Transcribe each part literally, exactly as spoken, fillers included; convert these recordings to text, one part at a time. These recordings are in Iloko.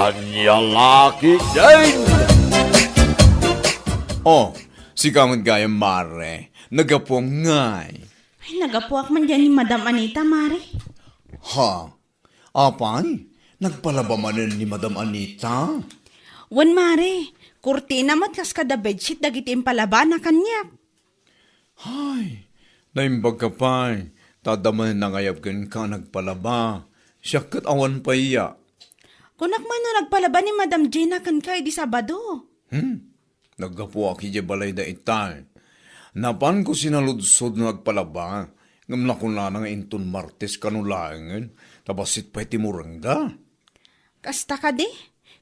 Ania la ketdin? Oh, sika met gayam, mare. Nagapuam ngay. Ay, nagapuak man diay ni Madam Anita, mare. Ha? Apay? Nagpalaba manen ni Madam Anita? Wen, mare. Kurtina met kas kada bedsheet dagiti impalabana kaniak. Hay, naimbagka pay, ta adda manen nangayab kenka a nagpalaba. Siak ket awan pay ya. Kunak man no nagpalaba ni Madam Gina kenka idi Sabado. Hmm, naggapuak idiay balayda itay. Napanko sinaludsod no nagpalaba, ngem nakunana nga inton Martes kano laengen, ta bassit pay ti murengda. Kasta kadi?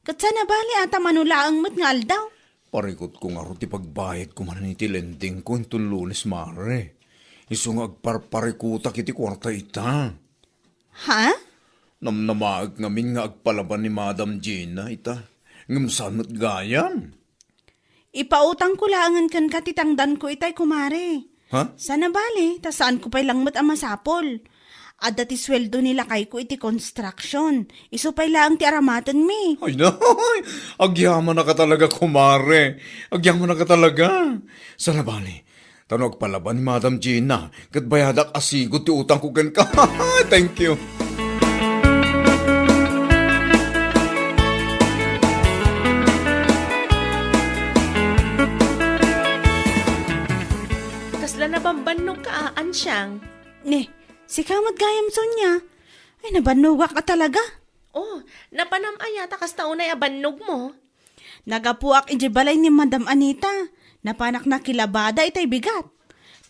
Ket saan a bali a ta mano laeng met nga aldaw? Parikutko ngarud ti pagbayadko manen iti lendingko inton Lunes, mare. Isu nga agparparikutak iti kuarta ita. Ha? Namnamaek ngamin nga agpalaba ni Madam Gina ita. Ngem saan met gayam? Ipautangko laengen kenka ti tangdanko itay, kumare. Ha? Saan a bali, ta saanko pay lang met a masapul. Adda ti sueldo ni lakayko iti construction. Isu pay laeng ti aramatenmi. Ay, nay! Agyamanaka talaga, kumare. Agyamanaka talaga. Saan a bali, ta no agpalaba ni Madam Gina, ket bayadak a sigud ti utangko kenka. Thank you. Kasla nabambannogka a, Ansiang? Ne, sika met gayam, Sonia. Ay, nabannogak a talaga. Oh, napanam aya ta kasta unay a bannogmo? Nagapuak idiay balay ni Madam Anita. Napanak nakilabada itay bigat.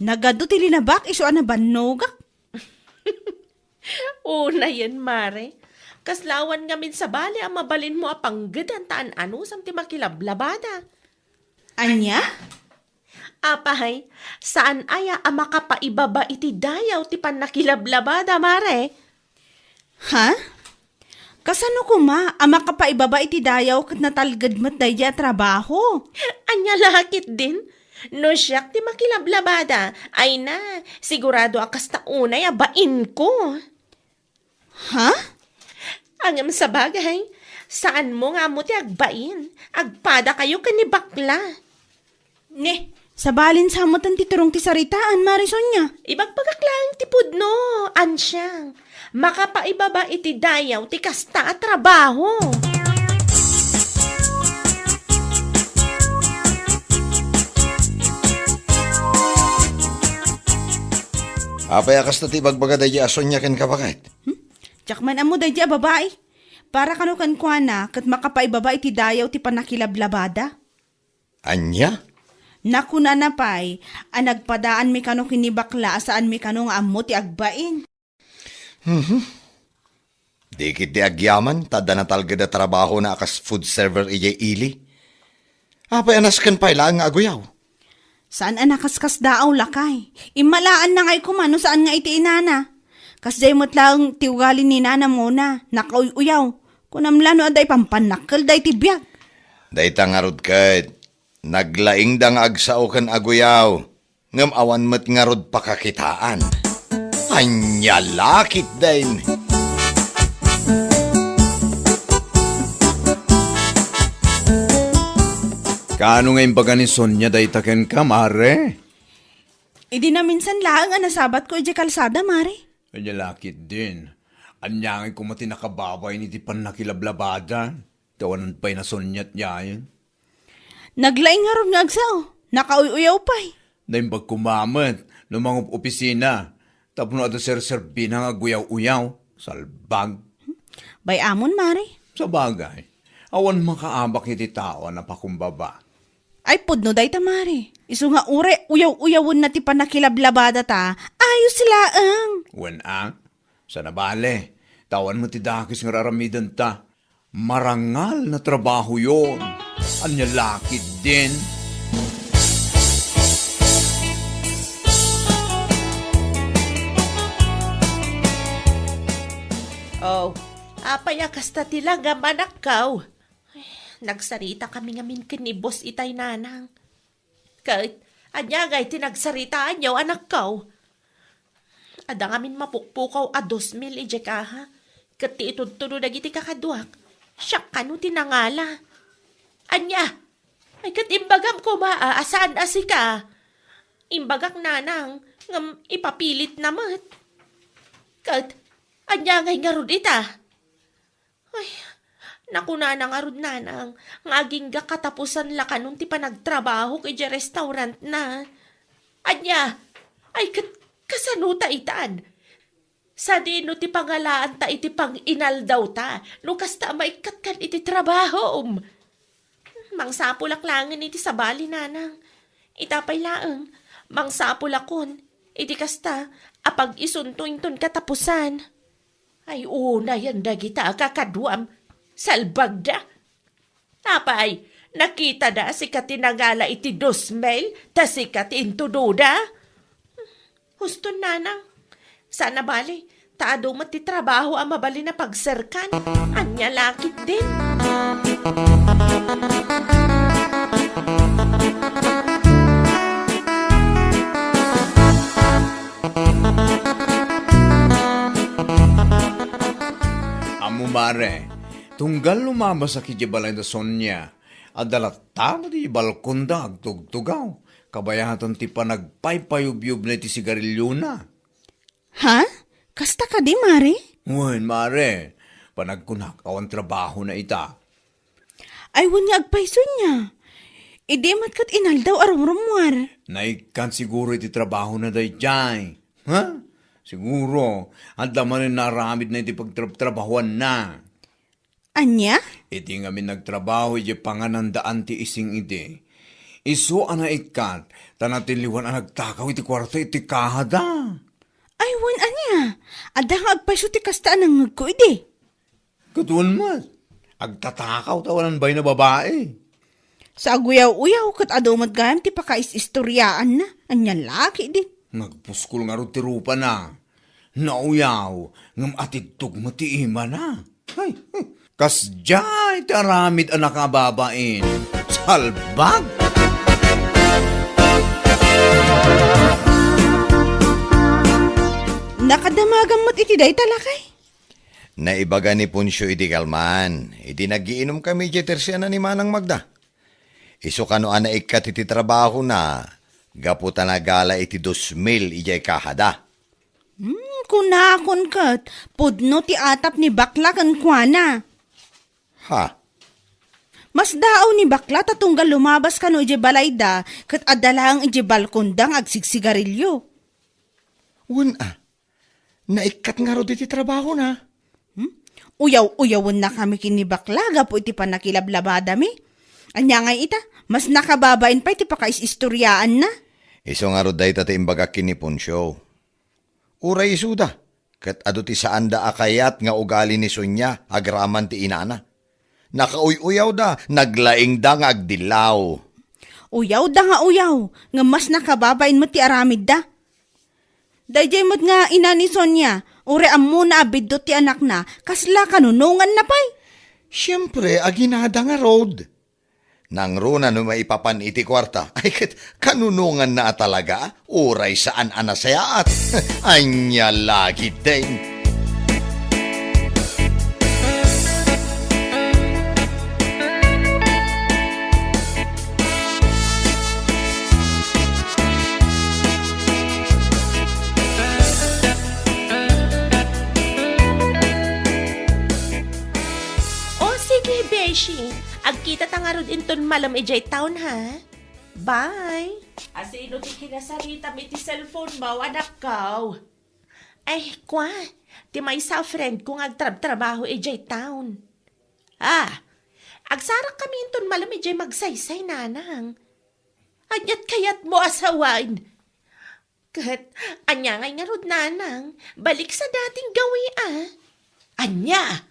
Nagadu ti linabak isu a nabannogak. Unayen, mare. Kasla awan ngamin sabali a mabalinmo a panggedan ta an-anusam ti makilablabada. Ania? Apay, saan aya a makapaibaba iti dayaw ti pannakilablabada, mare? Ha? Kasano koma a makapaibaba iti dayaw ket natalged met daydi a trabaho? Ania la ketdin? No siak ti makilablabada, ay na, sigurado a kasta unay a bainko. Ha? Ngem sabagay, saanmo nga ammo ti agbain. Agpadakayo ken ni bakla. Ne, sabalin sa metten ti turong ti saritaan, Mare Sonia. Ibagbagak laeng ti pudno, Ansiang. Makapaibaba iti dayaw ti kasta a trabaho. Apay a kasta ti ibagbaga daydi a Sonia kenka, baket? Hmm? Diak man ammo daydi a babai. Para kano kenkuana, ket makapaibaba iti dayaw ti pannakilablabada. Ania? Nakunana pay a nagpadaanmi kano ken ni bakla a saanmi kano nga ammo ti agbain. Mhm. Di ketdi agyaman ta adda natalged a trabahona a kas food server idiay ili. Apay a nasken pay laeng nga aguyaw? Saan a nakaskasdaaw, lakay. Immalaanna ngay koma no saan nga iti inana. Kasdiay met laeng ti ugali ni nanam nguna, nakauy-uyaw. Kunam la no adda ipampannakkel daydi biag. Dayta ngarud ket, naglaingda nga agsao ken aguyaw, ngem awan met ngarud pakakitaan. Ania la ketdin? Kaano nga imbaga ni Sonia dayta kenka, Mare? Idi naminsan laeng a nasabatko idiay kalsada, Mare. Ania la ketdin? Ania ngay koma ti nakababay iti pannakilablabada? Ti awanan pay nasuniat yayen. Naglaing ngarud nga agsao, nakauy-uyaw pay. Naimbag koma met no mangup-opisina tapno adda serserbina nga aguyaw-uyaw. Salbag. Bay-amon, Mare. Sabagay, awan makaabak iti tao a napakumbaba. Ay, pudno dayta, Mare. Isu nga uray uyaw-uyawenna ti pannakilablabada ta, ayos laeng. Wen a, saan a bale, ta awan met ti dakes nga ar-aramidenta. Marangal na trabaho yon. Ania la ketdin? Oh, apay a kasta ti langam, anakko? Ay, nagsarita kami ngamin ken ni Boss itay, Nanang. Ket, ania ngay ti nagsaritaanyo, anakko? Adda ngamin mapukpukaw a dos mil idiay kaha, ket ti itudtudo dagiti kakaduak, Siak kano ti nangala. Ania? Ay, ket imbagam koma a, a saan a sika. Imbagak, nanang, ngem ipapilitna met. Ket, ania ngay ngarud ita? Ay, nakunana ngarud, nanang, nga agingga katapusan la kanon ti panagtrabahok idiay restaurantna. Ania? Ay, ket, kasano ta itan? Sadino ti pangalaanta iti panginaldawta no kasta a maikkat kan iti trabahom? Mangsapulak laengen iti sabali, nanang. Ita pay laeng, mangsapulakon iti kasta a pag-isunto inton katapusan. Ay, unayen dagita a kakaduam, salbagda. Apay, nakitada a sika ti nangala iti dos mil, ta sika ti intudoda? Huston, nanang. Saan a bali, ta adu met ti trabaho a mabalin a pagserkan. Ania la ketdin? Ammo, mare, tunggal lumabasak idiay balay da Sonia, adda latta met idiay balkonda agtugtugaw, kabayatan ti panagpaypayubyubna iti sigariliona. Ha? Kasta kadi, mare? Wen, mare. Panagkunak, awan trabahona ita. Ay, wen nga agpayso nia. Idi met ket inaldaw a rumrummuar. Naikkan siguro iti trabahona daydiay. Ha? Siguro, adda manen naaramidna iti pagtrabtrabahuanna. Ania? Iti ngamin nagtrabaho idiay panganandaan ti ising idi, isu a naikkat, ta natilliwan a nagtakaw iti kuarta iti kahada. Ay, wen ania? Adda nga agpayso ti kasta a nangngegko idi. Ket wen met, agtatakaw ta awanan bain a babai. Sa aguyaw-uyaw, ket adu met gayam ti pakais-istoriaanna. Ania la ketdin? Nagpuskol ngarud ti rupana. Nauyaw, ngem atidtog met ti imana. Ay, kasdiay ti aramid a nakababain. Salbag! Nakadamagam met iti dayta, lakay? Naibaga ni Poncio iti kalman, idi nagiinumkami idiay tersiana ni Manang Magda. Isu kano a naikkat iti trabahona, gapu ta nagala iti dos mil idiay kahada. Hmm, kunakon ket, pudno ti atap ni bakla kenkuana. Ha? Masdaaw ni bakla ta tunggal lumabas kano idiay balayda ket adda laeng idiay balkonda nga agsigsigarilio. Wen a, naikkat ngarud iti trabahona. Hmm? Uyaw-uyawennakami ken ni bakla gapu iti pannakilablabadami. Ania ngay ita? Mas nakababain pay ti pakais-istoriaanna. Isu ngarud dayta ti imbagak ken ni Poncio. Uray isuda, ket adu ti saanda a kayat nga ugali ni Sonia agraman ti inana. Nakauy-uyawda, naglaingda nga agdillaw. Uyawda nga uyaw, ngem mas nakababain met ti aramidda. Daydiay met nga ina ni Sonia, uray ammona a biddut ti anakna, kasla kanunonganna pay? Siempre, aginada ngarud. Nangruna no maipapan iti kuarta. Ay, ket kanunonganna a talaga, uray saan a nasayaat. Ania la ketdin. O, sige, beshi. Agkitata ngarud inton malem idiay town, ha? Bye. Asino ti kinasaritam iti cellphone mo, anakko? Ay, kua, ti maysa a friend ko nga agtrabtrabaho idiay town. Ah, agsarakkami inton malem idiay Magsaysay, nanang. Ania't kayatmo a sawen? Ket ania ngay ngarud, nanang? Balik sa dating gawi, a. Ania?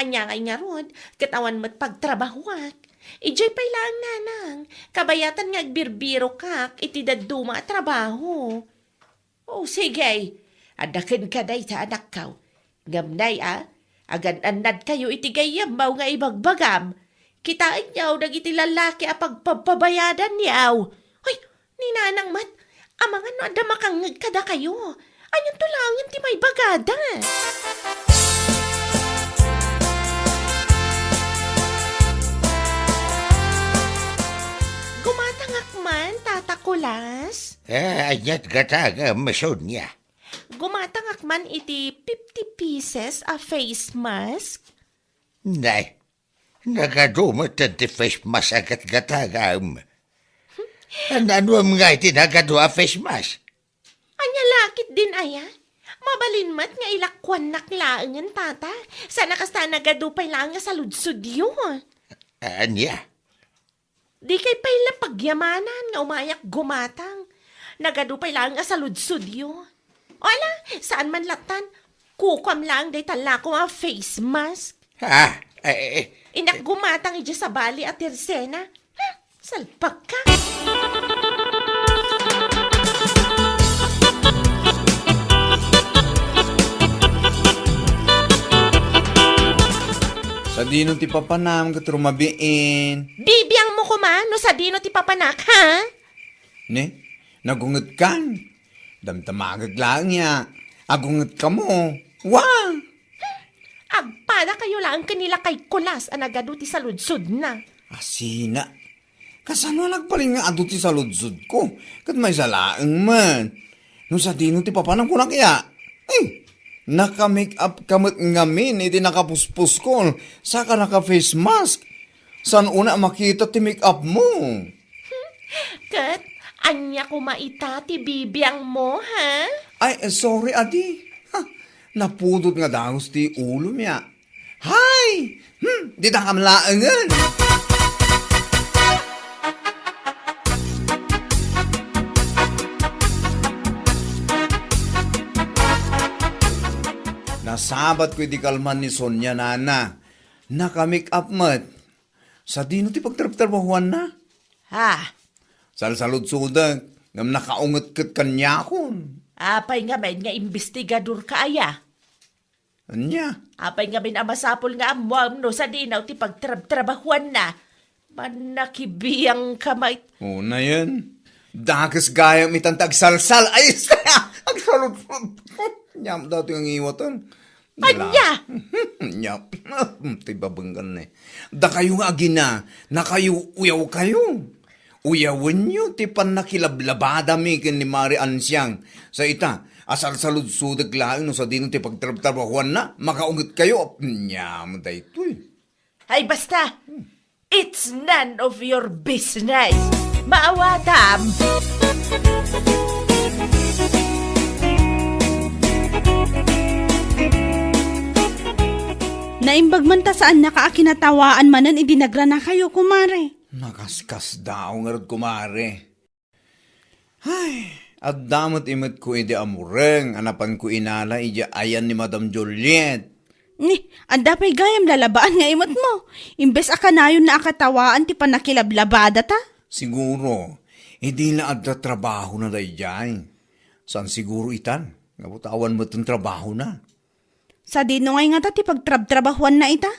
Ania ngay ngarud? Ket awan met pagtrabahoak. Idiay pay laeng, nanang. Kabayatan nga agbirbirokak iti dadduma a trabaho. O, sige. Adda kenka dayta, anakko. Ngem nay a, agan-annadkayo iti gayyemmo nga ibagbagam. Kitaenyo dagiti lallaki a pagpabpabayadanyo. Ay, ni nanang met, amangan no adda makangngeg kadakayo. Anianto laengen ti maibagada? Ania't gatangam, Sonia? Gumatangak man iti fifty pieces a face mask. Nay, nagadu met ti face mask a gatgatangam. Naanuam nga iti nagadu a face mask? Ania la ketdin aya? Mabalin met nga ilakuannak laengen, tata. Saan a kasta, nagadu pay laeng a saludsodyo. Ania? Dikay pay la pagyamanan nga umayak gumatang. Nagadu pay laeng a saludsodyo. O ala, saan man lattan, kukuam laeng dayta lakom a face mask. Ha? Eh, eh, eh. Innak gumatang idiay sabali a tersena. Ha? Salpagka. Sadino ti papanam ket rumabiin? Bibiangmo koma no sadino ti papanak, ha? Ne? Nagungetkan? Damdamagek laeng ya. Agungetkamo. Wa! Agpadakayo laeng ken ni Lakay Kulas a nagadu ti saludsodna. Asina. Kasano a nagbalin nga adu ti saludsodko? Ket maysa laeng met. No sadino ti papanam, kunak ya. Eh, naka-make-up ka met ngamin iti nakapuspuskol, saka naka-face mask. Saan unay a makita ti make-upmo? Ket ania koma ita ti bibiangmo, ha? Ay, eh, sorry, adi. Ha, napudot nga dagus ti ulom ya. Hay! Hmm, dita kam laengen. Nasabatko iti kalman ni Sonia, nana. Naka-make-up met. Sadino ti pagtrabtrabahuanna? Ha? Salsaludsodek, ngem nakaunget ket kaniakon. Apay ngamin nga imbestigadorka aya? Ania? Apay ngamin a masapul nga ammuam no sadino ti pagtrabtrabahuanna? Mannakibiangka met. Unayen. Dakes gayam itan ti agsalsal. Ay, agsaludsod. Aniam daytoy nga ngiwaten. Ania? Ania? Ti babenggan ne. Dakayo nga agina, nakayo-uyawkayo. Uyawenyo ti pannakilablabadami ken ni Mari Ansiang. Sa ita, a salsaludsodek laeng no sadino ti pagtrabtrabahuanna, makaungetkayo. Aniam daytoy. Ay, basta! It's none of your business! Maawatam! Naimbag man ta saannaka a kinatawaan manen idi nagranakayo, kumare. Nakaskasdaaw ngarud, kumare. Ay, adda met imetko idi amureng a napanko inala idiay ayan ni Madam Juliet. Ni, adda pay gayam lalabaan nga imetmo. Imbes a kanayonna a katawaan ti pannakilablabadata. Siguro, idi la adda trabahona daydiay. Saan siguro itan, nga butawan met ti trabahona. Sadino ngay ngata ti pagtrabtrabahuanna ita?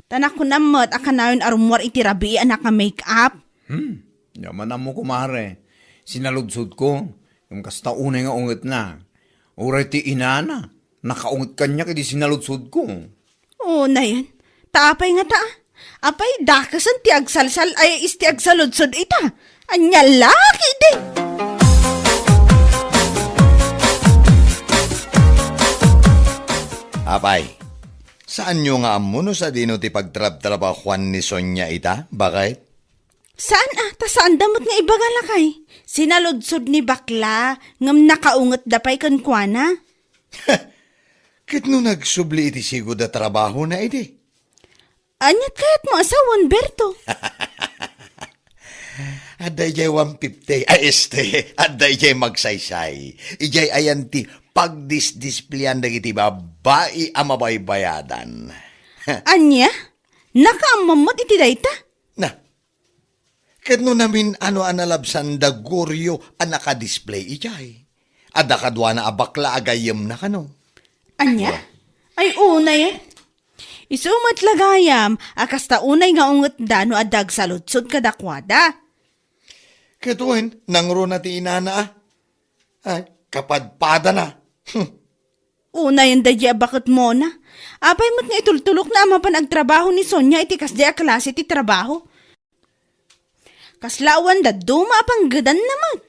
Ta nakunam met a kanayon a rummuar iti rabii a naka-make-up. Hmm, diak man ammo, kumare. Sinaludsodko, ngem kasta unay nga ungetna. Uray ti inana, nakaunget kaniak idi sinaludsodko. Unayen, ta apay ngata? Apay, dakesen ti agsalsal ay is ti agsaludsod ita. Ania la ketdi? Apay, saanyo nga ammo no sadino ti pagtrabtrabahuan ni Sonia ita, baket? Saan a, ta saanda met nga ibaga, lakay. Sinaludsod ni bakla, ngem nakaungetda pay kenkuana. Ket no nagsubli iti sigud a trabahona idi? Ania't kayatmo a sawen, Berto? Adda idiay one fifty, ay, este, adda idiay magsaysay. Idiay ayan ti pagdisdispleyan dagiti babbai a mabaybayadan. Ania? Nakaammam met iti dayta? Na, ket no namin-ano a nalabsanda, Gorio, a nakadisplay idiay. Adda kaduana a bakla a gayyemna kano. Ania? Ay, unay. Isu met la gayam a kasta unay nga ungetda no adda agsaludsod kadakuada. Ket wen, nangruna ti inana, a? Ay, kapadpadana. Hmm. Unayen daydiay a baketmona. Apay met nga itultulokna a mapan agtrabaho ni Sonia iti kasdiay a klase ti trabaho? Kasla awan dadduma a panggedanna met.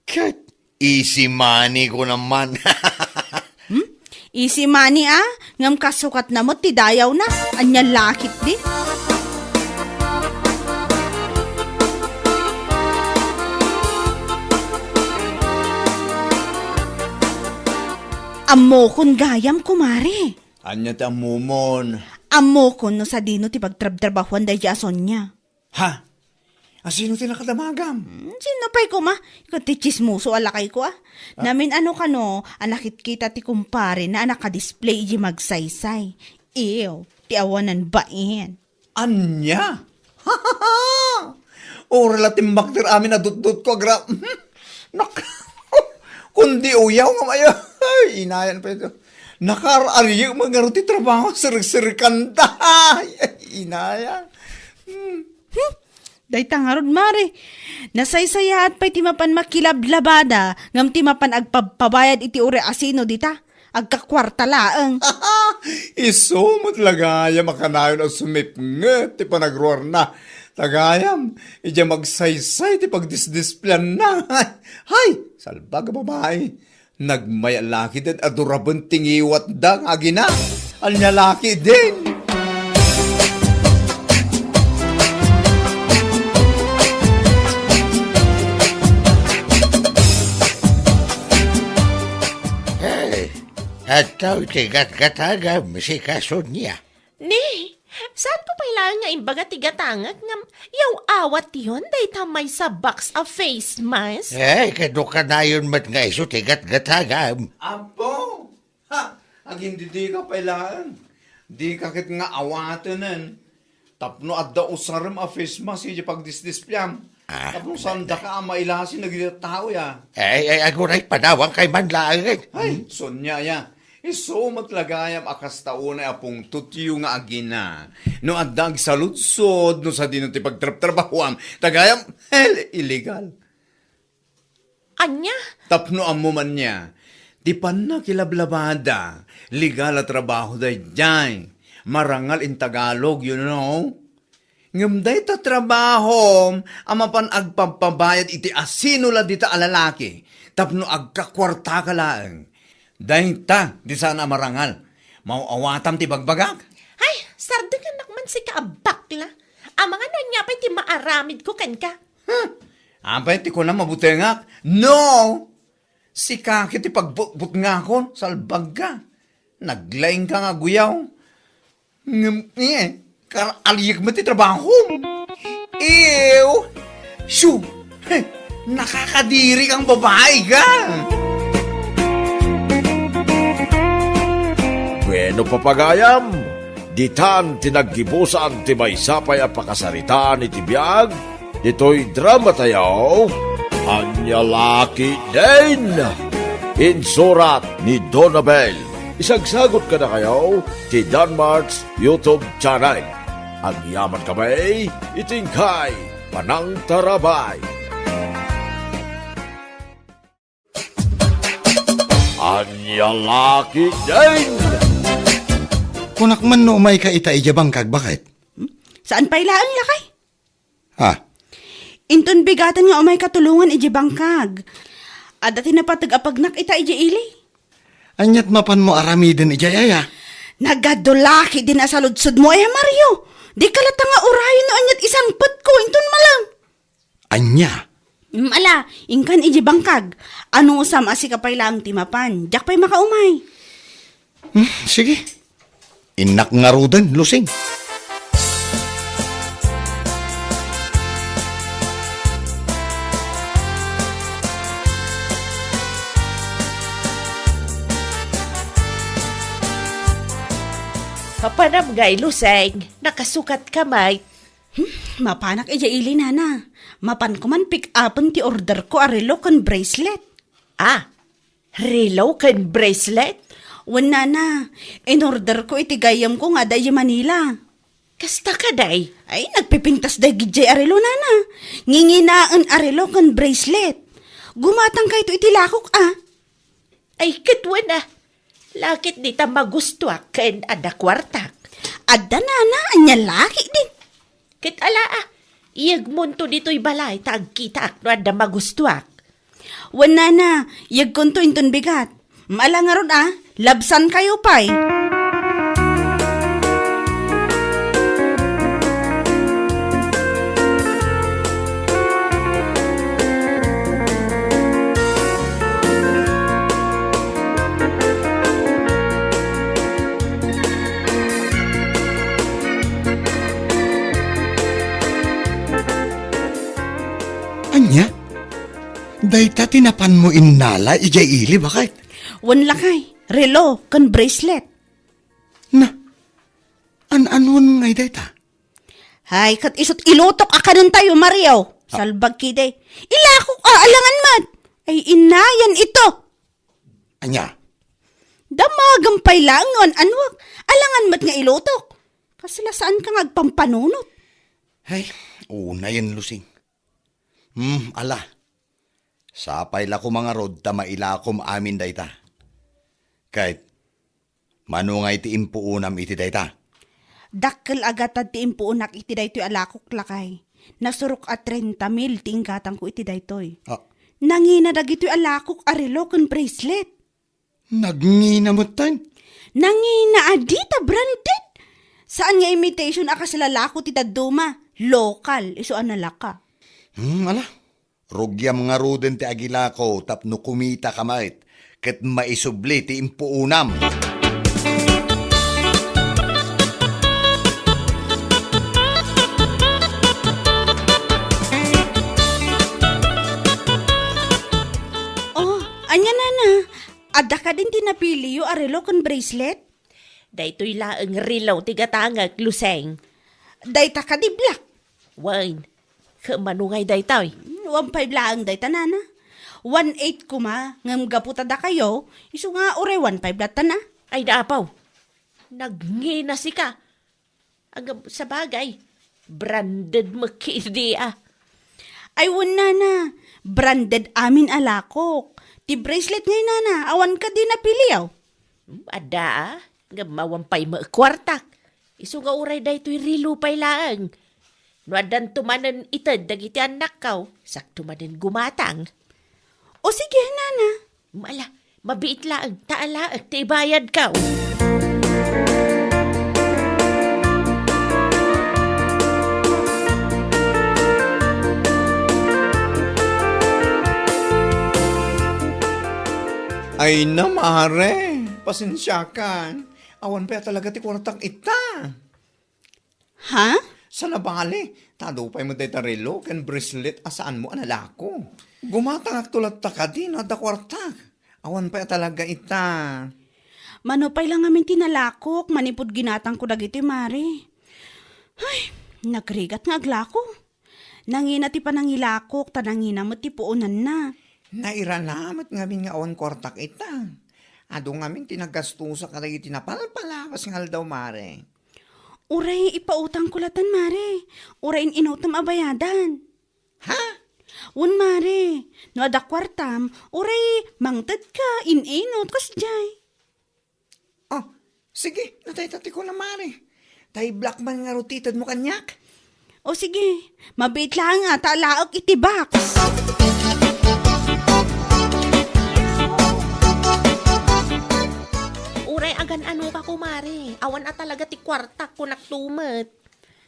Ket, Easy money ko naman. Hmm? Easy money, ah? Ngem kasukatna met ti dayawna. Ania la ketdi? Ammokon gayam, kumare. Ania ti ammomon? Ammokon no sadino ti pagtrabtrabahuan daydi a Sonia. Ha? Asino ti nakadamagam? Hmm, sino pay koma? Ket ti tsismoso a lakayko, ah. Ah. Namin-ano kano a nakitkita ti kumparena a nakadisplay iti magsaysay. Ew, ti awanan bain. Ania? Uray la timmakder amin a dutdotko, agra-, nak-, kundi uyaw nga maya-, ay, inayan pay ito. Nakaar-ariyek met ngarud ti trabaho, sirikserikanta. Ay, inayan. Hmm. Hmm, dayta ngarud, mare. Nasaysayaat pay ti mapan makilablabada, ngem ti mapan agpabpabayad iti uray asino dita, agkakuarta laeng. Isu met la gayam a kanayon a sumipnget ti panagruarna. Ta gayam, idiay magsaysay ti pagdisdispleanna. Hay, salbag a babai. Nagmay-a lakiden a duraben ti ngiwatda nga agina. Ania lakiden? Hey, adtoy ti gatgatagam, sika Sonia. Ni, saanko pay laeng nga imbaga ti gatangek ngem yaw-awatyon dayta maysa box a face mask? Eh, kano kanayon met nga isu ti gatgatagam? Apo! Ha! Agindidika pay laeng. Dika ket nga awatenen. Tapno adda usarem a face mask iti pagdisdispleam. Ah, tapno saandaka a mailasi dagiti tao, ya. Ay, ay, aguray, panawankayo man laeng. Ay, Sonia, ya. Isu met la gayam a kasta unay a pungtotyo nga agina. No adda agsaludsod, no sadino ti pagtrabtrabahuam, ta gayam, hell, illegal. Ania? Tapno ammo man nia, ti pannakilablabada, legal a trabaho daydiay. Marangal in Tagalog, you know? Ngem dayta trabahom a mapan agpabpabayad iti asino la dita a lalaki tapno agkakuartaka laeng. Dayta ti saan a marangal. Maaw-awatam ti bagbagak? Ay, sardengannak man sika a bakla. Amangan no ania pay ti maaramidko kenka. Huh? Apay ti kunam a butengak? No! Sika ket ti pagbutbutngakon, salbagka. Naglaingka nga aguyaw. Ngem, eh, kar-, aliek met ti trabahom. Ew! Shoo! Heh, nakakadiri kang babai ka! Bueno, papagayam, ditan ti naggibusan ti maysa pay a pakasaritaan iti biag, ditoy dramatayo, Ania La Ketdin! Insurat ni Donabel. Isagsagut kadakayo ti Danmart's YouTube channel. Agyamankami iti inkay panangtarabay. Ania La Ketdin! Kunak man no umayka ita idiay bangkag, baket? Hmm? Saan pay laeng, lakay? Ha? Inton bigaten nga umayka tulongan idiay bangkag. Adda ti napateg a pagnak ita idiay ili. Aniat mapanmo aramiden idiay aya? Nagadu La Ketdin a saludsodmo, aya, Mario. Dika latta nga urayen no aniat isangpetko inton malem. Ania? Mm, ala, inkan idiay bangkag. Anusam a sika pay laeng ti mapan. Diak pay makaumay. Hmm, sige. Innak ngaruden, Lusing. Mapanam ngay, Lusing. Nakasukatka met. Hmm, mapanak idiay ili, nana. Mapanko man pick-upen ti orderko a relo ken bracelet. Ah, relo ken bracelet? Wen, nana, in-orderko iti gayyemko nga adda idiay Manila. Kasta kadi? Ay, nagpipintas daydi idiay a relo, nana. Nginginaen a relo ken bracelet. Gumatangkayto iti lakok, a. Ay, ket wen, a. La ket dita magustuak ken adda kuartak. Adda, nana, ania la ketdin. Ket ala, a. Iyegmonto ditoy balay ta agkitaak no adda magustuak. Wen, nana, yegkonto inton bigat. Ala ngarud a, labsankayo pay. Ania? Dayta ti napanmo innala idiay ili, baket? Wen, lakay, relo ken bracelet. Na, an-anuan ngay dayta? Hay, ket isut' ilutok a kanentayo, Mario. Ah. Salbag kidi. Ilakok a, alangan met. Ay, inayan ito. Ania? Damagem pay laeng no an-anuak. Alangan met nga ilutok. Kasla saanka nga agpampanunot. Hay, unayen, Lusing. Hmm, ala. Sapay la koma ngarud ta mailakom amin dayta. Ket, mano ngay ti impuonam iti dayta? Dakkel a gatad ti impuonak iti daytoy a lakok, lakay. Nasurok a trenta mil ti inggatangko iti daytoy. Ah. Nangina dagitoy a lakok a relo ken bracelet. Nagngina metten? Nangina a dita branded. Saan nga imitation a kasla lako ti dadduma. Lokal, isu a nalaka. Hmm, ala. Rugiam ngaruden ti agilako tapno kumitaka met ket maisubli ti impuonam. Oh, ania, nana? Adda kadin ti napiliyo a relo ken bracelet? Daytoy laeng relo ti gatangek, Lusing. Dayta kadi, Black? Wen. Ket mano ngay daytoy? One five laeng dayta, nana. One eight koma, ngem gapu ta dakayo, isu nga uray one five latta na. Ay, da, apo. Nagngina sika. Agab-, sabagay, branded met kidi a. Ay, wen, nana, branded amin a lakok. Ti bracelet ngay, nana, awan kadi napiliyo? Hmm, adda a, ngem awan pay met kuartak. Isu nga uray daytoy relo pay laeng. No addanto manen ited dagiti annakko, sakto manen gumatang. O sige, nana. Ala, mabiit laeng, ta alaek ti ibayadko. Ay na, mare, pasensiakan. Awan pay a talaga ti kuartak ita. Ha? Saan a bale, ta adu pay met dayta relo ken bracelet a saanmo a nalako. Gumatangakto latta kadi no adda kuartak. Awan pay a talaga ita. Mano pay la ngamin ti nalakok manipud ginatangko dagitoy, mare. Ay, nagrigat nga aglako. Nangina ti panangilakok, ta nangina met ti puonanna. Nairana met ngamin nga awan kuartak ita. Adu ngamin ti nagastosak kadagiti napalpalabas nga aldaw, mare. Uray ipautangko latan, mare. Uray in-inutem a bayadan. Ha? Wen, mare. No adda kuartam, uray mangtedka, in-inut, kasdiay. Oh, sige, no dayta ti kunam, mare. Ta iblak man ngarud ti itedmo kaniak. O sige, mabiit laeng a ta alaek iti box. Uray agan-anoka, kumare. Awan a talaga ti kuartak, kunak tumet.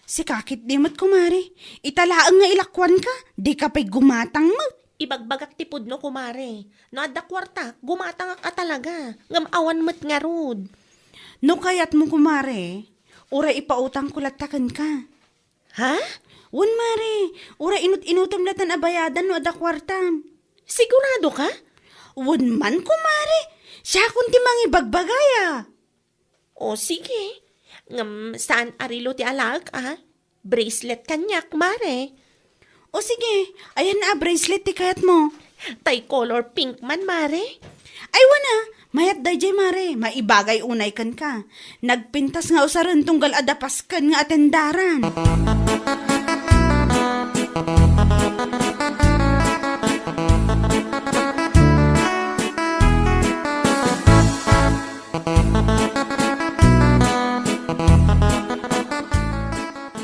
Sika ketdi met, kumare. Ita laeng nga ilakuanka, dika pay gumatang met. Ibagbagak ti pudno, kumare. No adda kuartak, gumatangak a talaga. Ngem awan met ngarud. No kayatmo, kumare, uray ipautangko latta kenka. Ha? Wen, mare, uray inut-inutem latan a bayadan no adda kuartam. Sigurado ka? Wen man, kumare. Siakon ti mangibagbagaya. O, sige. Ngem saan a relo ti alaek, a? Bracelet kaniak, mare. O, sige. Ayan a bracelet ti kayatmo. Tay color pink man, mare. Ay, wen a. Mayat daydiay, mare. Maibagay unay kenka. Nagpintas nga usaren tunggal adda pasken nga atendaran.